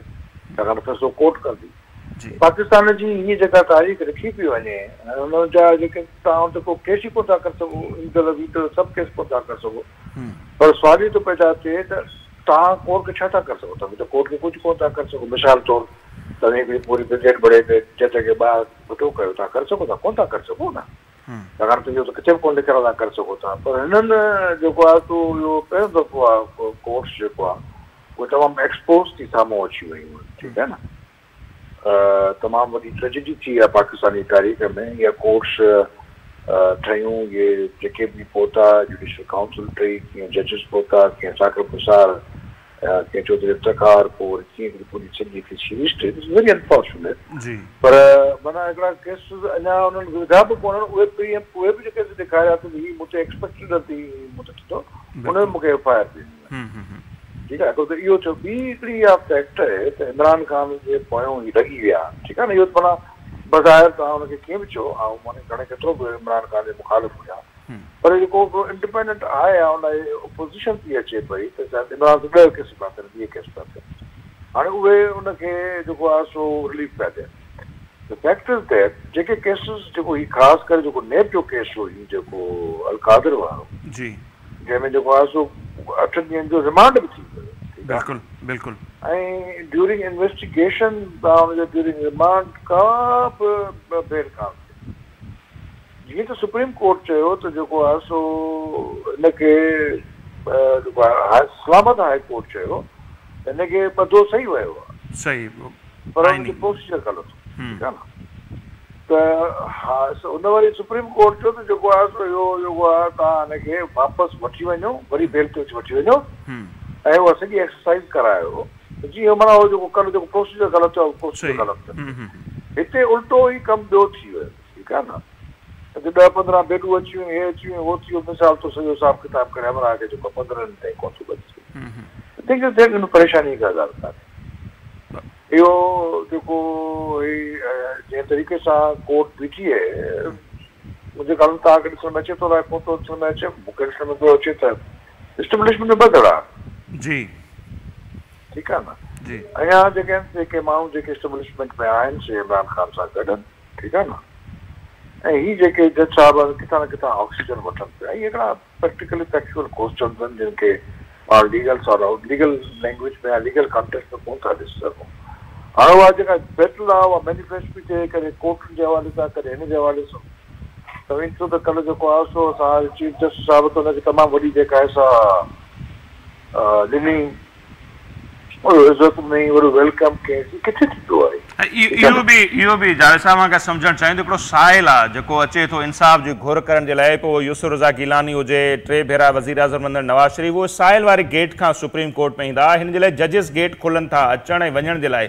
ڇاڪاڻ ته فيصلو ڪورٽ ڪندي. پاڪستان جي هيء جيڪا تاريخ لکي پئي وڃي ۽ ان جا جيڪي توهان ان تي ڪو ڪيس ئي ڪونه ٿا ڪري سگهو، ايندڙ ويندڙ سڀ ڪيس ڪونه ٿا ڪري سگهو پر سوال اهو ٿو پيدا ٿئي ته توهان ڪورٽ کي ڇا ٿا ڪري سگهو؟ توهين ته ڪورٽ کي ڪجهه ڪونه ٿا ڪري سگهو. مثال طور توهين هڪڙي پوري برگيڊ ڀري ڪري جج کي ٻاهر ڦٽو ڪيو، توهان ڪري سگهو ٿا؟ ڪونه ٿا ڪري سگهو نه. ڇاڪاڻ ته اهو ته ڪٿي به ڪونه لکيل آهي توهان ڪري سگهو ٿا. پر هنن جيڪو آهي سو اهو پهريون دفعو آهي ڪورٽس جيڪو آهي اهي تمام ايڪسپوز ٿي سامهون اچي ويون آهن. ٺيڪ آهي نه. تمام وڏي ٽريجڊي ٿي آهي پاڪستان جي تاريخ ۾ اها ڪورٽس ٺهيون اهي جيڪي به پهتا جوڊيشل ڪائونسل ٺهي ڪيئن ججز پهتا ڪيئن ثاقب نثار ڪيئن چوڌري افتخار پوء وري ڪيئن هڪڙي پوري سڄي هڪڙي سيريز ٺهي it's very unfortunate پر معنيٰ هڪڙا ڪيسز اڃا انهن وڌا به ڪونهن اهي پري اهي به جيڪي ڏيکاريا ته هي مون تي ايڪسپيڪٽيڊ ٿي مون تي ٿيندو ان ۾ مون کي ايف I R ڏني وئي. ٺيڪ آهي هڪڙو ته اهو ٿيو ٻي هڪڙي اها فيڪٽ آهي ته عمران خان جي پويون هي لڳي ويا آهن ٺيڪ آهي نه اهو ته معنيٰ بظاهر توهان ان کي ڪيئن به چئو آئون معنيٰ گهڻي ڪيترو به عمران خان جي مخالف هجان پر جيڪو هڪڙو انڊيپينڊنٽ آهي يا ان جي اپوزيشن ٿي اچي پئي ته شايد عمران تي 10 ڪيس پيا ٿين 20 ڪيس پيا ٿين هاڻي اهي ان کي جيڪو آهي سو رليف پيا ڏين The fact is that جيڪي ڪيسز جيڪو هي خاص ڪري جيڪو نيب جو ڪيس هو هي جيڪو القادر وارو جي جنهن ۾ جيڪو آهي سو 8 ڏينهن جو رمانڊ به ٿي ويو ٺيڪ آهي بلڪل بلڪل. ۽ ڊيورنگ انويسٽيگيشن تان ان جو ڊيورنگ رمانڊ ڪا به بيل ڪانه ٿي جيئن ته سپريم ڪورٽ چيو ته جيڪو آهي سو ان کي جيڪو آهي اسلام آباد هاء ڪورٽ چيو ته ان کي ٻڌو صحيح ويو آهي صحيح پر ان جو پروسيجر غلط هو ٺيڪ آهي نه ته ها ان وري سپريم ڪورٽ چيو ته جيڪو آهي سو اهو جيڪو آهي توهان هن کي واپس وٺي وڃو وري بيل تي وٺي وڃو ۽ اها سڄي ايڪسرسائز ڪرايو ته جيئن معنيٰ اهو جيڪو ڪلهه جيڪو پروسيجر غلط ٿيو پروسيجر غلط ٿيو هتي الٽو ئي ڪم ٻيو ٿي ويو ٺيڪ آهي نه هتي 10 15 بيلون اچي ويون هي اچي ويون هو ٿي ويو مثال طور سڄو حساب ڪتاب ڪري همراهه کي جيڪو 15 ڏينهن تائين ڪونه ٿو ٻڌي سگهي پريشاني جي ڪا ڳالهه ڪانهي. اهو جيڪو هي جنهن طريقي سان ڪورٽ بيٺي آهي، منهنجي خيال ۾ توهان کي ڏسڻ ۾ اچي ٿو الائي ڪونه ٿو ڏسڻ ۾ اچي، مون کي ڏسڻ ۾ ٿو اچي ته اسٽيبلشمينٽ ۾ ٻه ڌڙا آهن. جي. ٺيڪ آهي نه. جي. اڃا جيڪي آهن جيڪي ماڻهو جيڪي اسٽيبلشمينٽ ۾ آهن سي عمران خان سان گڏ آهن، ٺيڪ آهي نه، ۽ هي جيڪي جج صاحب آهن ڪٿان نه ڪٿان آڪسيجن وٺن پيا. اهي هڪڙا پريڪٽيڪلي فيڪچوئل ڪوئسچنز آهن جن کي پاڻ ليگل سان ليگل لينگويج ۾ يا ليگل ڪانٽيڪسٽ ۾ ڪونه ٿا ڏسي سگهون. هاڻي اها جيڪا بيٽل آهي اها مينيفيسٽ پئي ٿئي ڪڏهن ڪورٽن جي حوالي سان ڪڏهن هن جي حوالي سان. توهين ڏسو ته ڪلهه جيڪو آهي سو اسان جي چيف جسٽس صاحب ته ان کي تمام وڏي جيڪا آهي سا ڏني. وڏو عزت ڏني وڏو welcome ڪيس هي ڪٿي ٿيندو آهي. اهو به اهو به جاويد صاحب اوهان کان سمجهڻ چاهيون ته هڪڙو سائل آ جيڪو اچي ٿو انصاف جي گهر ڪرڻ جي لاء پوء اهو يوسف رضا گيلاني هجي ٽي ڀيرا وزيراعظم رهندڙ نواز شريف اهي سائل واري گيٽ کان سپريم ڪورٽ ۾ ايندا هن جي لاء ججز گيٽ کلن ٿا اچڻ ۽ وڃڻ جي لاء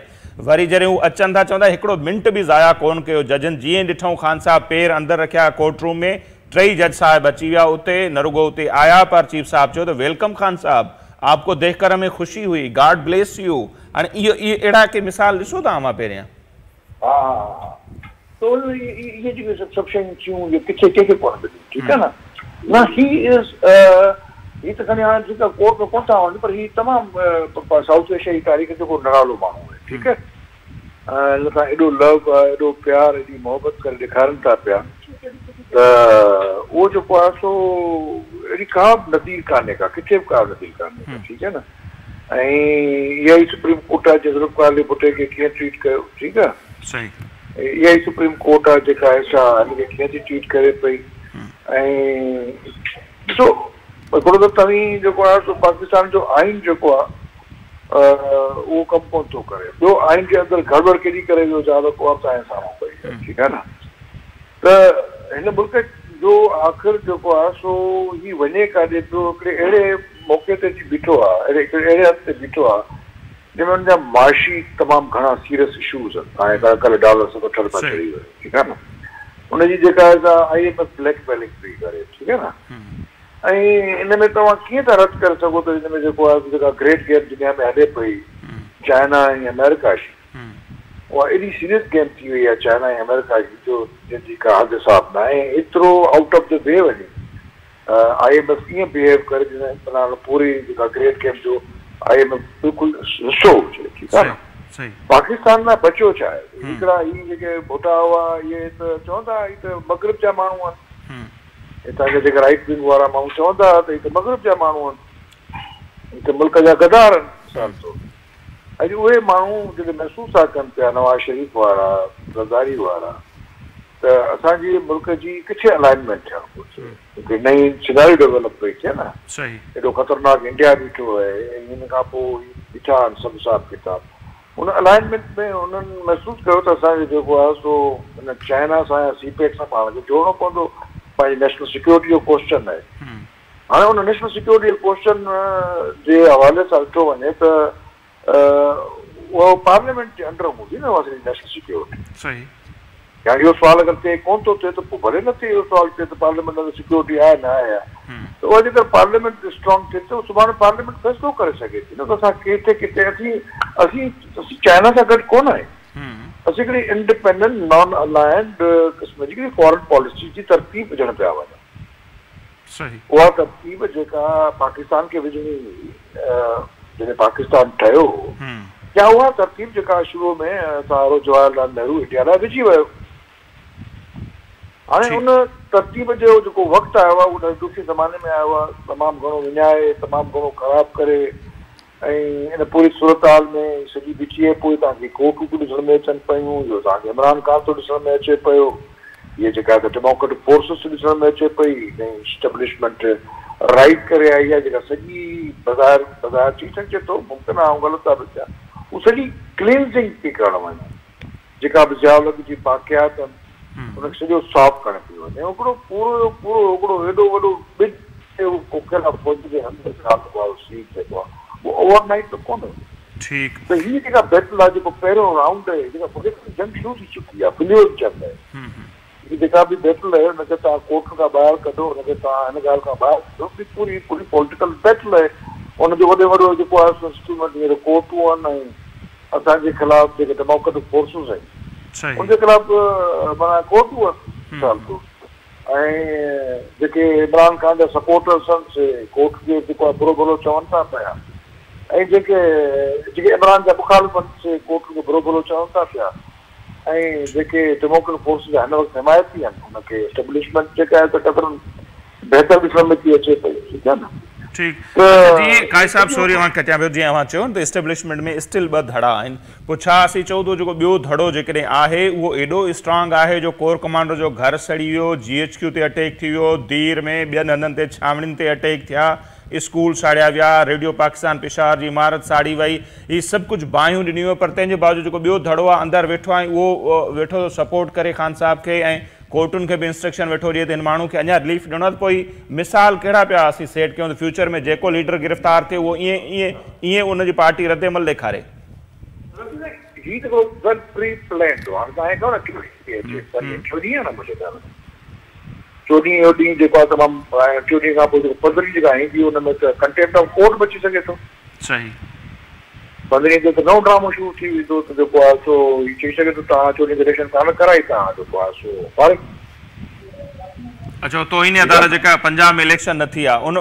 وري جڏهن هو اچن ٿا چوندا هڪڙو منٽ به ضايع ڪون ڪيو ججن جيئن ئي ڏٺائون خان صاحب پير اندر رکيا ڪورٽ روم ۾ ٽئي جج صاحب اچي ويا اتي نه رڳو اتي آيا پر چيف صاحب چيو ته welcome Khan صاحب آپ ڪو ديک ڪر همين خوشي هئي گاڊ بليس يو هاڻي اهو اهي اهڙا ڪي مثال ڏسو ٿا اوهان پهريان. ها ها ها ته اهي جيڪي سڀ سڀ شيون ٿيون اهي ڪٿي ڪنهن کي ڪونه مليون ٺيڪ آهي نه نه هي از هي ته کڻي هاڻي ٺيڪ آهي ڪورٽ ۾ ڪونه ٿا وڃن پر هي تمام سائوٿ ايشيا جي تاريخ جو ڪو نرالو ماڻهو آهي ٺيڪ آهي. هن سان ايڏو لو ايڏو پيار ايڏي محبت ڪري ڏيکارن ٿا پيا ته اهو جيڪو آهي سو اهڙي ڪا به نظير ڪانهي ڪا ڪٿي به ڪا به نظير ڪانهي ڪا ٺيڪ آهي نه ۽ اها ئي سپريم ڪورٽ آهي جنهن ذوالفقار علي ڀٽي کي ڪيئن ٽريٽ ڪيو ٺيڪ آهي صحيح اها ئي سپريم ڪورٽ آهي جيڪا آهي سا هن کي ڪيئن ٿي ٽريٽ ڪري پئي ۽ ڏسو هڪڙو ته توهين جيڪو آهي سو پاڪستان جو آئين جيڪو آهي اهو ڪم ڪونه ٿو ڪري. ٻيو آئين جي اندر گڙٻڙ ڪيڏي ڪري ويو جا اها به توهان جي سامهون پئي آهي ٺيڪ آهي نه ته هن ملڪ جو آخر جيڪو آهي سو هي وڃي ڪاڏي پيو هڪڙي اهڙي موقعي تي اچي بيٺو آهي اهڙي هڪڙي اهڙي هنڌ تي بيٺو آهي جنهن ۾ ان جا معاشي تمام گهڻا سيريس اشوز آهن توهان کي ڪلهه ڊالر 60 رپيا چڙهي ويو ٺيڪ آهي نه ان جي جيڪا آهي سا I M F black mailing پئي ڪري ٺيڪ آهي نه ۽ ان ۾ توهان ڪيئن ٿا رد ڪري سگهو ته ان ۾ جيڪو آهي سو جيڪا گريٽ گيم دنيا ۾ هلي پئي چائنا ۽ آمريڪا جي اها ايڏي سيريس گيم ٿي وئي آهي چائنا ۽ آمريڪا جي جو جنهن جي ڪا حد حساب ناهي ۽ ايترو آئوٽ آف the V وڃي I M F ائين بيهيو ڪري جيئن معنيٰ پوري جيڪا گريٽ گيم جو I M F بلڪل حصو هجي ٺيڪ آهي نه پاڪستان لاء بچيو ڇا آهي هڪڙا هي جيڪي ڀٽا هئا اهي ته چوندا هي ته مغرب جا ماڻهو آهن هتان جا جيڪي رائيٽ ونگ وارا ماڻهو چوندا ها ته هي ته مغرب جا ماڻهو آهن، هي ته ملڪ جا غدار آهن مثال طور. اڄ اهي ماڻهو جڏهن محسوس ٿا ڪن پيا نواز شريف وارا، زرداري وارا ته اسان جي ملڪ جي ڪٿي الائنمينٽ ٿيڻ گهرجي. هڪڙي نئين سيناريو ڊولپ پئي ٿئي نه. ايڏو خطرناڪ انڊيا بيٺو آهي ۽ ان کان پوء هي بيٺا آهن سڀ حساب ڪتاب. ان الائنمينٽ ۾ انهن محسوس ڪيو ته اسان کي جيڪو آهي سو ان چائنا سان يا سي پيڪ سان پاڻ کي جوڙڻو پوندو، پنهنجي نيشنل سيڪيورٽي جو ڪوئسچن آهي. هاڻي ان نيشنل سيڪيورٽي جي ڪوئسچن جي حوالي سان ڏٺو وڃي ته اهو پارليامينٽ جي انڊر هوندي نه اها سڄي نيشنل سيڪيورٽي. يا اهو سوال اگر ٿئي ڪونه ٿو ٿئي ته پوء ڀلي نه ٿئي اهو سوال ٿئي ته پارليامينٽ اندر سيڪيورٽي آهي نه آهي ته اها جيڪر پارليامينٽ اسٽرانگ ٿئي ته سڀاڻي پارليامينٽ فيصلو ڪري سگهي ٿي نه ته اسان ڪٿي ڪٿي اسين اسين اسين چائنا سان گڏ ڪونه آهيون اسين هڪڙي انڊيپينڊنٽ نان الائنڊ قسم جي هڪڙي فارن پاليسي جي ترتيب وجهڻ پيا وڃون اها ترتيب جيڪا پاڪستان کي وجهڻي هئي جڏهن پاڪستان ٺهيو هو يا اها ترتيب جيڪا شروع ۾ سارو جواهر لال نهرو انڊيا لاء وجهي ويو. هاڻي ان ترتيب جو جيڪو وقت آيو آهي اهو ڏاڍي ڏکي زماني ۾ آيو آهي، تمام گهڻو وڃائي، تمام گهڻو خراب ڪري ۽ ان پوري صورتحال ۾ سڄي بيٺي آهي پوء توهان کي ڪورٽون ٿيون ڏسڻ ۾ اچن پيون، اهو توهان کي عمران خان ٿو ڏسڻ ۾ اچي پيو، هيء جيڪا ته ڊيموڪريٽڪ فورسز ٿي ڏسڻ ۾ اچي پئي، نئين اسٽيبلشمينٽ رائيز ڪري آئي آهي جيڪا سڄي بظاهر بظاهر ٿي سگهجي ٿو ممڪن آهي آئون غلط ثابت ٿيان هو سڄي ڪلينزنگ پئي ڪرڻ وڃي جيڪا به ضياء الحق جي باقيات آهن ان کي سڄو صاف ڪرڻ پئي وڃي هڪڙو پورو جو پورو هڪڙو ايڏو وڏو ٻج پوکيل آهي فوج جي اندر ضياء الحق وارو سيڊ جيڪو آهي اهو اوور نائيٽ ته ڪونه هيو. ته هي جيڪا بيٽل آهي جيڪو پهريون رائونڊ آهي جيڪا مون جنگ شروع ٿي چڪي آهي فلوئڊ جنگ آهي هي جيڪا به بيٽل آهي ان کي توهان ڪورٽن کان ٻاهر ڪڍو ان کي توهان هن ڳالهه کان ٻاهر ڪڍو هي پوري پوري پوليٽيڪل بيٽل آهي ان جو وڏي ۾ وڏو جيڪو آهي سو انسٽرومينٽ هينئر ڪورٽون آهن ۽ असांजे ख़िलाफ़ जेके डेमोक्रेटिक फोर्सिस आहिनि उनजे ख़िलाफ़ माना कोर्टूं आहिनि ऐं जेके इमरान ख़ान जा सपोर्टर्स आहिनि से कोर्ट खे जेको आहे बुरो भलो चवनि था पिया ऐं जेके जेके इमरान जा मुखालिफ़ आहिनि से कोर्ट खे बुरो भलो चवनि था पिया ऐं जेके डेमोक्रेटिक फोर्सिस हिन वक़्तु हिमायती आहिनि उनखे एस्टेब्लिशमेंट जेका आहे त क़दरु बहितर ॾिसण में थी अचे पई। ठीकु आहे न? ठीकु। जीअं काई साहिबु सॉरी अवां कटियां पियो, जीअं अवां चयो न त एस्टेब्लिशमेंट में स्टिल ॿ धड़ा आहिनि, पोइ छा असीं चऊं थो जेको ॿियो धड़ो जेकॾहिं आहे उहो एॾो स्ट्रॉन्ग आहे जो कोर कमांडर जो घर सड़ी वियो, जीएचक्यू ते अटैक थी वियो, दीर में ॿियनि हंधनि ते छावणियुनि ते अटैक थिया, स्कूल साड़िया विया, रेडियो पाकिस्तान पेशावर जी इमारत साड़ी वई, हीअ सभु कुझु बाहियूं ॾिनियूं वियूं, पर तंहिंजे बावजूदु जेको ॿियो धड़ो आहे अंदरि वेठो आहे उहो वेठो सपोर्ट करे ख़ान साहिब खे ऐं कोर्टुनि खे बि इंस्ट्रक्शन वेठो ॾिए त हिन माण्हू खे अञा रिलीफ ॾियणो आहे। त पोइ मिसाल कहिड़ा पिया असीं सेट कयूं त फ्यूचर में जेको लीडर गिरफ़्तार थिए उहो ईअं ईअं ईअं उनजी पार्टी रद्द अमल ॾेखारे। हीअ त वेल प्री प्लान्ड आहे। हाणे तव्हां चओ न चोॾहिं आहे न मुंहिंजे ख़्याल में चोॾहिं इहो ॾींहुं जेको आहे तमामु चोॾहिं खां पोइ जेको पंद्रहीं जेका ईंदी हुन में त कंटेम्प्ट ऑफ कोर्ट बि अची सघे थो। सही। पंद्रहीं ते त नओं ड्रामो शुरू थी वेंदो त जेको आहे सो चई सघे थो तव्हां चोॾहिं इलेक्शन कान कराई तव्हां जेको आहे सो फारिग। अच्छा, तोहीन अदालत जेका पंजाब में इलेक्शन न थी आहे उन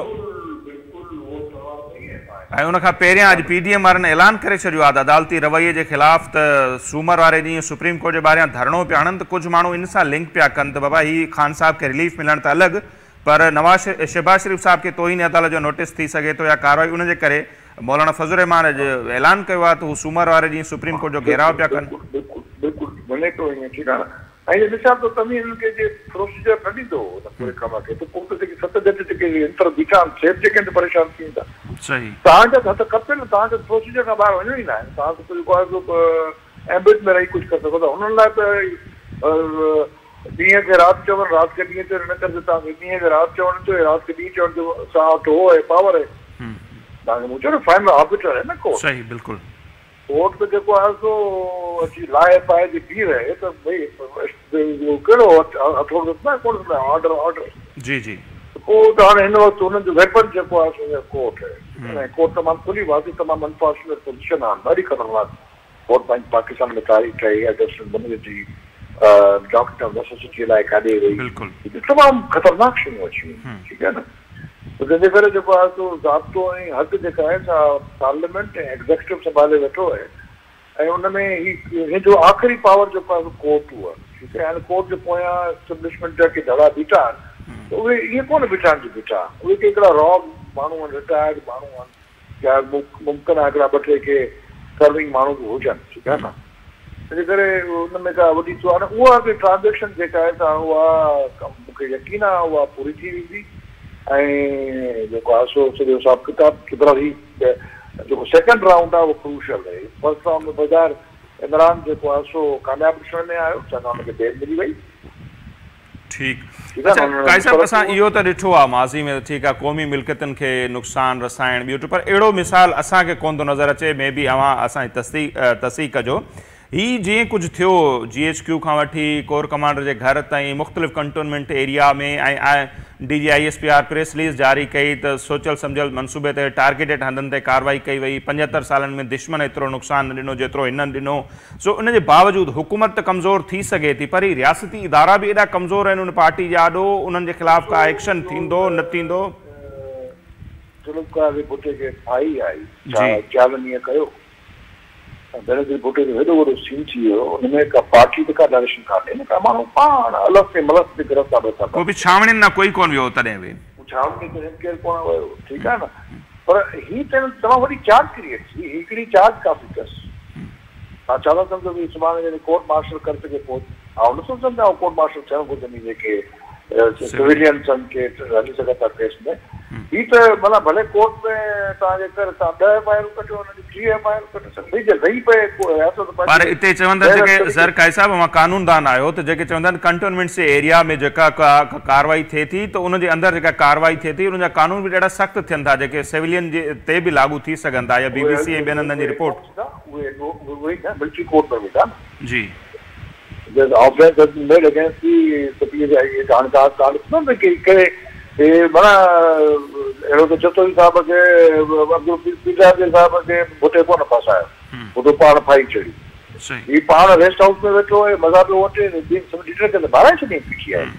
ऐं उनखां पहिरियां अॼु पीडीएम वारनि ऐलान करे छॾियो आहे त अदालती रवैये जे ख़िलाफ़ त सूमर वारे ॾींहुं सुप्रीम कोर्ट जे ॿाहिरियां धरणो पिया हणनि, त कुझु माण्हू इन सां लिंक पिया कनि त बाबा हीअ ख़ान साहिब खे रिलीफ मिलणु त अलॻि, पर नवाज़ शहबाज़ शरीफ साहिब खे तोहीन अदालत जो नोटिस थी सघे थो या कार्रवाई उनजे करे मौलाना फज़ल रहमान अॼु ऐलान कयो आहे त हू सूमर वारे ॾींहुं सुप्रीम कोर्ट जो घेराव पिया कनि। बिल्कुलु बिल्कुलु वञे थो ईअं। ठीकु आहे न? ऐं ॾिसां थो तव्हीं हिननि खे जे प्रोसीजर न ॾींदो हुन पूरे कम खे त पोइ त जेके सत जज जेके अंदरि बीठा आहिनि से बि जेके आहिनि परेशान थी वेंदा। सही। तव्हांजा त हथ खपे न, तव्हांखे प्रोसीजर खां ॿाहिरि वञिणो ई न आहे। तव्हां त जेको आहे सो एम्बिट में रही कुझु करे सघो था। हुननि लाइ त ॾींहं खे राति चवनि, राति खे ॾींहुं चवनि, हिन करे तव्हांखे ॾींहं खे राति चवणु थियो, राति खे ॾींहुं चवणु थियो, असां वटि उहो आहे पावर आहे। तव्हांखे मूं चयो न फाइनल आर्बिटर आहे न कोर्ट। सही, बिल्कुलु। कोर्ट त जेको आहे सो अची लाए पाए जे बीह रहे त भई कहिड़ो हथोड़ो न कोन ऑर्डर ऑर्डर। जी जी। पोइ त हाणे हिन वक़्तु हुननि जो वेपन जेको आहे सो कोर्ट आहे ऐं कोर्ट तमामु खुली वाज़ी तमामु अनफॉर्चुनेट पोज़ीशन आहे, ॾाढी ख़तरनाक कोर्ट पंहिंजी पाकिस्तान में तारीख़ ठही आहे, जस्टिस बनर्जी जी डॉक्टर नेसेसिटी लाइ काॾे वई, तमामु ख़तरनाक शयूं अची वयूं। ठीकु आहे न? त तंहिंजे करे जेको आहे सो ज़ाब्तो ऐं हद जेका आहे सा पार्लियामेंट ऐं एग्ज़ेक्यूटिव संभाले वेठो आहे ऐं उन में ही जो आख़िरी पावर जेको आहे कोर्ट उहो आहे। ठीकु आहे? हाणे कोर्ट जे पोयां एस्टेब्लिशमेंट जा के धड़ा बीठा आहिनि त उहे ईअं कोन बीठा आहिनि जो बीठा, उहे के हिकिड़ा रॉ माण्हू आहिनि, रिटायर्ड माण्हू आहिनि या मुमकिन आहे हिकिड़ा ॿ टे के सर्विंग माण्हू बि हुजनि। ठीकु आहे न? तंहिंजे करे उन में का वॾी आहे उहा बि ट्रांज़ेक्शन जेका आहे सा उहा मूंखे यकीन आहे उहा पूरी थी वेंदी ऐं जेको आहे सो सॼो हिसाबु किताबु पर ही जेको सेकंड राउंड आहे उहो क्रूशल आहे। फर्स्ट राउंड में बाज़ार इमरान जेको आहे सो कामयाबु ॾिसण में आयो, छाकाणि हुनखे बेल मिली वई। ठीकु। अच्छा काई साहिबु, असां इहो त ॾिठो आहे माज़ी में, ठीकु आहे क़ौमी मिल्कियतुनि खे नुक़सानु रसाइण ॿियो, पर अहिड़ो मिसाल असांखे कोन थो नज़र अचे। मे बी अवां असांजी तस्दीक कजो। हीअ जीअं कुझु थियो जीएचक्यू खां वठी कोर कमांडर जे घर ताईं मुख़्तलिफ़ कंटोनमेंट एरिया में ऐं DG ISPR press release जारी कई त सोचियल सम्झियल मनसूबे ते टारगेटेड हंधनि ते कार्रवाई कई वई। 75 सालनि में दुश्मन एतिरो नुक़सानु न ॾिनो जेतिरो हिननि ॾिनो। सो उन जे बावजूदि हुकूमत त कमज़ोर थी सघे थी, पर हीअ रियासती इदारा बि एॾा कमज़ोर आहिनि उन पार्टी जे आॾो, उन्हनि जे ख़िलाफ़ का एक्शन थींदो न थींदो? ज़ुल्फ़िकार भुट्टे खे फाही आई, ईअं कयो बेनज़ीर भुट्टो जो हेॾो वॾो सीन थी वियो, हुन में का पार्टी त का डायरेक्शन कान्हे न, का माण्हू पाण अलॻि ते मलक ते गिरफ़्तार वेठा। पोइ बि छावणियुनि ना कोई कोन वियो तॾहिं बि, छावणी ते केरु कोन वियो। ठीकु आहे न? पर हीअ त तमामु वॾी चार्ज क्रिएट थी, हिकिड़ी चार्ज काफ़ी अथसि। तव्हां छा था सम्झो भई सुभाणे जॾहिं कोर्ट मार्शल करे सघे पोइ आउं नथो सम्झां कोर्ट मार्शल थियणु घुरिजनि जेके सिविलियंस आहिनि के हली सघनि था केस में। हीअ त माना भले कोर्ट में तव्हांजे करे तव्हां 10 एफ I R कढियो, हुनजी 30 एफ I R कढियो, भई जे रही पए रियासत। पर हिते चवनि था जेके सर काई साहिबु, मां कानूनदान आहियो त जेके चवंदा आहिनि कंटोनमेंट जे एरिया में जेका कार्रवाई थिए थी त उनजे अंदरि जेका कार्रवाई थिए थी उनजा कानून बि ॾाढा सख़्तु थियनि था, जेके सिविलियन जे ते बि लागू थी सघनि था, या BBC ऐं ॿियनि हंधनि जी रिपोर्ट उहे मिलिट्री कोर्ट में वेंदा जी। The offense has been made against the PAI. اهڙو ته جتوئي صاحب کي عبدالحفيظ پيرزادي صاحب کي ڀٽي ڪونه ڦاسايو، ڀٽو پاڻ ڦاهي چڙهي. هي پاڻ ريسٽ هائوس ۾ ويٺو آهي، مزا پيو وٺي، ٻين سڀ ليڊر کي ته مارائي ڇڏيائين پي ٽي آء کي.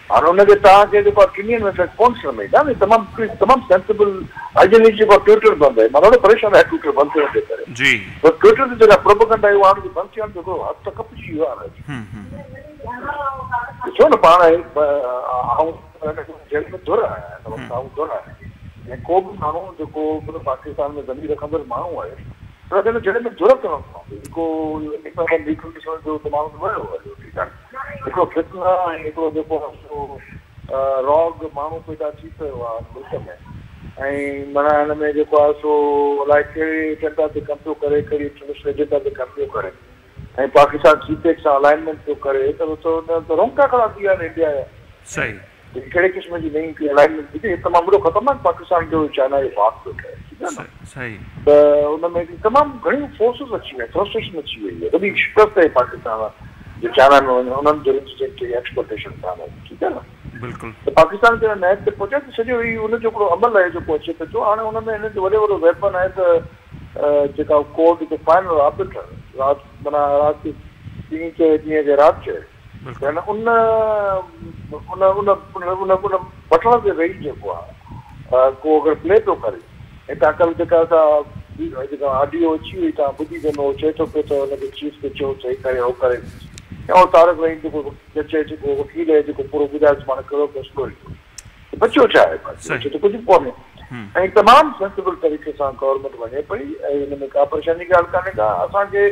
هاڻي ان کي توهان کي جيڪو آهي ٽنهي ۾ ڪونه ڏسڻ ۾ ايندا نه. تمام تمام سينسبل اڄ جي جيڪو ٽوئٽر بند آهي، مان ڏاڍو پريشان آهيان ٽوئٽر بند ٿيڻ جي ڪري. پر ٽوئٽر تي جيڪا پروپيگنڊا آئي اها هاڻي بند ٿي هاڻي جيڪو هٿ ته ڪپجي ويو آهي. ڏسو نه پاڻ آئون جيل ۾ ڌر آهيان هن وقت آئون ڌر آهيان ۽ ڪو به ماڻهو جيڪو به پاڪستان ۾ ضمير رکندڙ ماڻهو آهي ان کي جيل ۾ ڌر ٿيڻو پوندو. جيڪو انڊيپينڊنٽ ليڊر ڏسڻ جو ته ماڻهو ته ويو هليو ٺيڪ آهي. هڪڙو فتنه ۽ هڪڙو جيڪو آهي سو راگ ماڻهو پيدا ٿي پيو آهي ملڪ ۾ ۽ معنيٰ هن ۾ جيڪو آهي سو الائي ڪهڙي ايجنڊا تي ڪم پيو ڪري ڪهڙي انٽرنيشنل ايجنڊا تي ڪم پيو ڪري ۽ پاڪستان سي پيڪ سان الائنمينٽ پيو ڪري ته رونگٽا کڙا ٿي ويا آهن انڊيا جا. صحيح. هي ڪهڙي قسم جي نئين هڪڙي الائنمينٽ ٿي ٿئي تمام وڏو خطرناڪ پاڪستان جو چائنا جو پاٿ پيو ٺهي ٺيڪ آهي نه. صحيح. ته ان ۾ هڪڙي تمام گهڻيون فورسز اچي ويون فرسٽريشن اچي وئي آهي وڏي شڪست آهي پاڪستان جو چائنا ۾ وڃڻ انهن ڌرين جي جن کي ايڪسپلٽيشن ڪانه آهي ٺيڪ آهي نه. بلڪل. ته پاڪستان کي ان نهج تي پهچائي ته سڄو هي ان جو هڪڙو عمل آهي جيڪو اچي پيو ٿو هاڻي ان ۾ هن جو وڏي وڏو ويپن آهي ته جيڪا ڪورٽ جو فائنل آربٽر رات معنيٰ رات ڏينهن چئي ڏينهن کي رات چئي يعني ان ان ان ان ان بٽڻ تي ويهي جيڪو آهي ڪو اگر پلي پيو ڪري ۽ تان ڪلهه جيڪا سا جيڪا آڊيو اچي وئي تان ٻڌي جنهن ۾ هو چئي ٿو پيو ته ان کي چيف کي چئو ته هي ڪري هو ڪري ۽ اهو طارق رحيم جيڪو جج آهي جيڪو وڪيل آهي جيڪو پورو ٻڌائي ٿو معنيٰ ڪهڙو فيصلو ايندو ته بچيو ڇا آهي باقي بچيو ته ڪجهه به ڪونهي ۽ تمام سينسبل طريقي سان گورنمينٽ وڃي پئي ۽ ان ۾ ڪا پريشاني جي ڳالهه ڪانهي ڪا اسان کي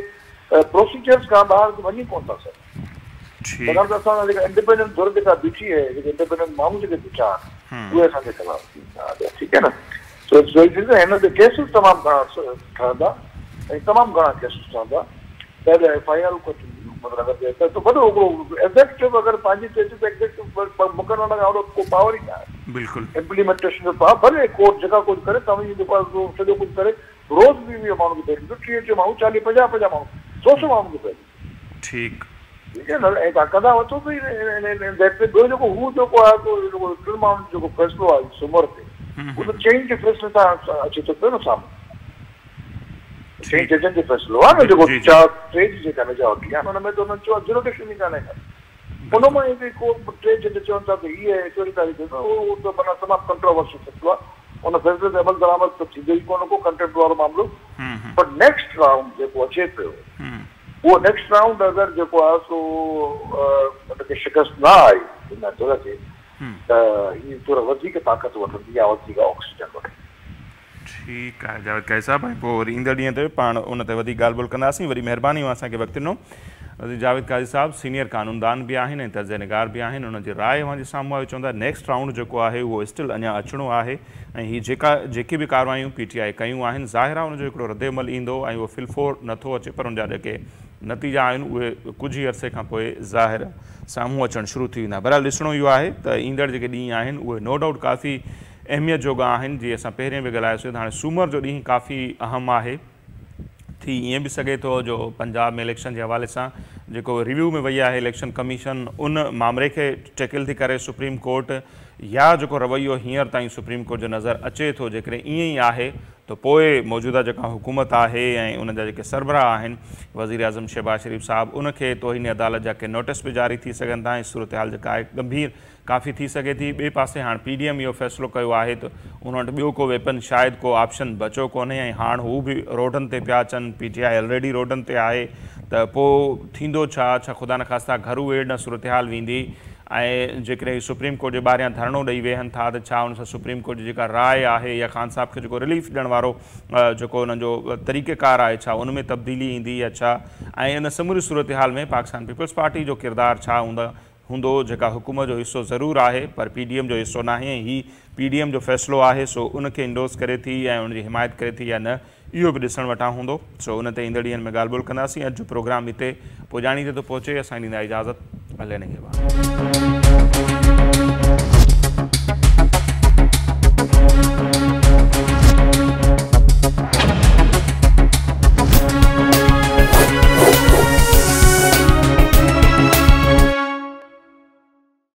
پروسيجرز کان ٻاهر وڃي ڪونه ٿا سگهون ڇاڪاڻ ته اسان سان جيڪا انڊيپينڊنٽ ڌر جيڪا بيٺي آهي جيڪي انڊيپينڊنٽ ماڻهو جيڪي بيٺا آهن اهي اسان جي خلاف ٺيڪ آهي نه سو it's very serious هن تي ڪيسز تمام گهڻا ٺهندا ۽ تمام گهڻا ڪيسز ٺهندا پهريان ايف I R ڪٽينديون مطلب اگر ته وڏو هڪڙو ايگزيڪٽو اگر پنهنجي چئي ٿي ته ايگزيڪٽو مقرر کان وڏو ڪو پاور ئي نه آهي. بلڪل. امپليمينٽيشن جو پاور ڀلي ڪورٽ جيڪا ڪجهه ڪري توهين جيڪو آهي سو سڄو ڪجهه ڪري روز ويهه ويهه ماڻهن کي بيل ڏيندو ٽيهه ٽيهه ماڻهو چاليهه پنجاهه پنجاهه ماڻهو سو سو ماڻهن کي بيل ڏيندو. ٺيڪ. ٺيڪ آهي نه ۽ توهان ڪندا وٺو ته ٻيو جيڪو هو جيڪو آهي سو جيڪو ٽن ماڻهن جو جيڪو فيصلو آهي سومر تي هو ته چئن جي فيصلي سان اچي ٿو پيو نه سامهون. چئن ججن جو فيصلو آهي نه جيڪو چار ٽي جي جيڪا ميجارٽي آهي ان ۾ ته انهن چيو آهي جورسڊڪشن ئي ڪانهي ڪا. ان مان ئي ڪو ٽي جج چون ٿا ته هي آهي ڪهڙي تاريخ جو اهو ته معنيٰ تمام ڪنٽروورشل فيصلو آهي. ان فيصلي تي عمل درآمد ته ٿيندو ئي ڪونه ڪو ڪنٽيمپٽ وارو معاملو پر نيڪسٽ رائونڊ جيڪو اچي پيو اهو نيڪسٽ رائونڊ اگر جيڪو آهي سو ان کي شڪست نه آئي ان ڌر کي ته هي ڌر وڌيڪ طاقت وٺندي يا وڌيڪ آڪسيجن وٺندي. ٺيڪ آهي جاويد قاضي صاحب ۽ پوء وري ايندڙ ڏينهن تي پاڻ ان تي وڌيڪ ڳالهه ٻولهه ڪنداسين وڏي مهرباني اوهان اسان کي وقت ڏنو جاويد قاضي صاحب سينيئر قانوندان به آهن ۽ تجزيه نگار به آهن انهن جي راء اوهان جي سامهون آئي چون ٿا نيڪسٽ رائونڊ جيڪو آهي اهو اسٽل اڃا اچڻو آهي ۽ هي جيڪا جيڪي به ڪاروايون پي ٽي آء ڪيون آهن ظاهر آهي ان جو هڪڙو رد عمل ايندو ۽ اهو في الفور نٿو اچي پر ان جا جيڪي نتيجا آهن اهي ڪجهه ئي عرصي کان پوء ظاهر سامهون اچڻ شروع ٿي ويندا بهرحال ڏسڻو اهو آهي ته ايندڙ جيڪي ڏينهن آهن اهي نو ڊائوٽ ڪافي اهميت جوڳا آهن جيئن اسان پهرين به ڳالهايوسين ته هاڻي سومر جو ڏينهن ڪافي اهم آهي ٿي ائين به سگهي ٿو جو پنجاب ۾ اليڪشن جي حوالي سان جيڪو ريويو ۾ وئي آهي اليڪشن ڪميشن ان مامري کي ٽيڪل ٿي ڪري سپريم ڪورٽ يا جيڪو رويو هينئر تائين سپريم ڪورٽ جو نظر اچي ٿو جيڪڏهن ائين ئي آهي ته پوء موجوده جيڪا حڪومت آهي ۽ ان جا جيڪي سربراهه آهن وزيراعظم شهباز شريف صاحب ان کي توهين عدالت جا ڪي نوٽس به جاري ٿي سگهن ٿا ۽ صورتحال جيڪا آهي ڳنڀير ڪافي ٿي سگهي ٿي. ٻئي پاسي هاڻ پي ڊي ايم اهو فيصلو ڪيو آهي ته ان وٽ ٻيو ڪو ويپن شايد ڪو آپشن بچو ڪونهي ۽ هاڻ هو به روڊن تي پيا اچن، پي ٽي آء الريڊي روڊن تي آهي ته پوء ٿيندو ڇا؟ ڇا خدا نخواسته گهرو ويڙهه ڏانهن صورتحال ويندي ۽ جيڪڏهن هي سپريم ڪورٽ جي ٻاهريان ڌرڻو ڏئي ويهن ٿا ته ڇا ان سان سپريم ڪورٽ جي جيڪا راء آهي يا خان صاحب کي جيڪو رليف ڏيڻ وارو جيڪو انهن جو طريقيڪار آهي ڇا ان ۾ تبديلي ايندي يا ڇا ۽ ان سموري صورتحال ۾ پاڪستان پيپلز پارٽي جو ڪردار ڇا هوندو جيڪا حڪومت جو حصو ضرور آهي پر پي ڊي ايم جو حصو ناهي ۽ هي پي ڊي ايم جو فيصلو آهي سو ان کي انڊورس ڪري ٿي ۽ ان جي حمايت ڪري ٿي يا نه اهو به ڏسڻ وٽان هوندو سو ان تي ايندڙ ڏينهن ۾ ڳالهه ٻولهه ڪنداسين اڄ جو پروگرام هتي پڄاڻي تي ٿو پهچي اسان کي ڏيندا اجازت الله نگهبان.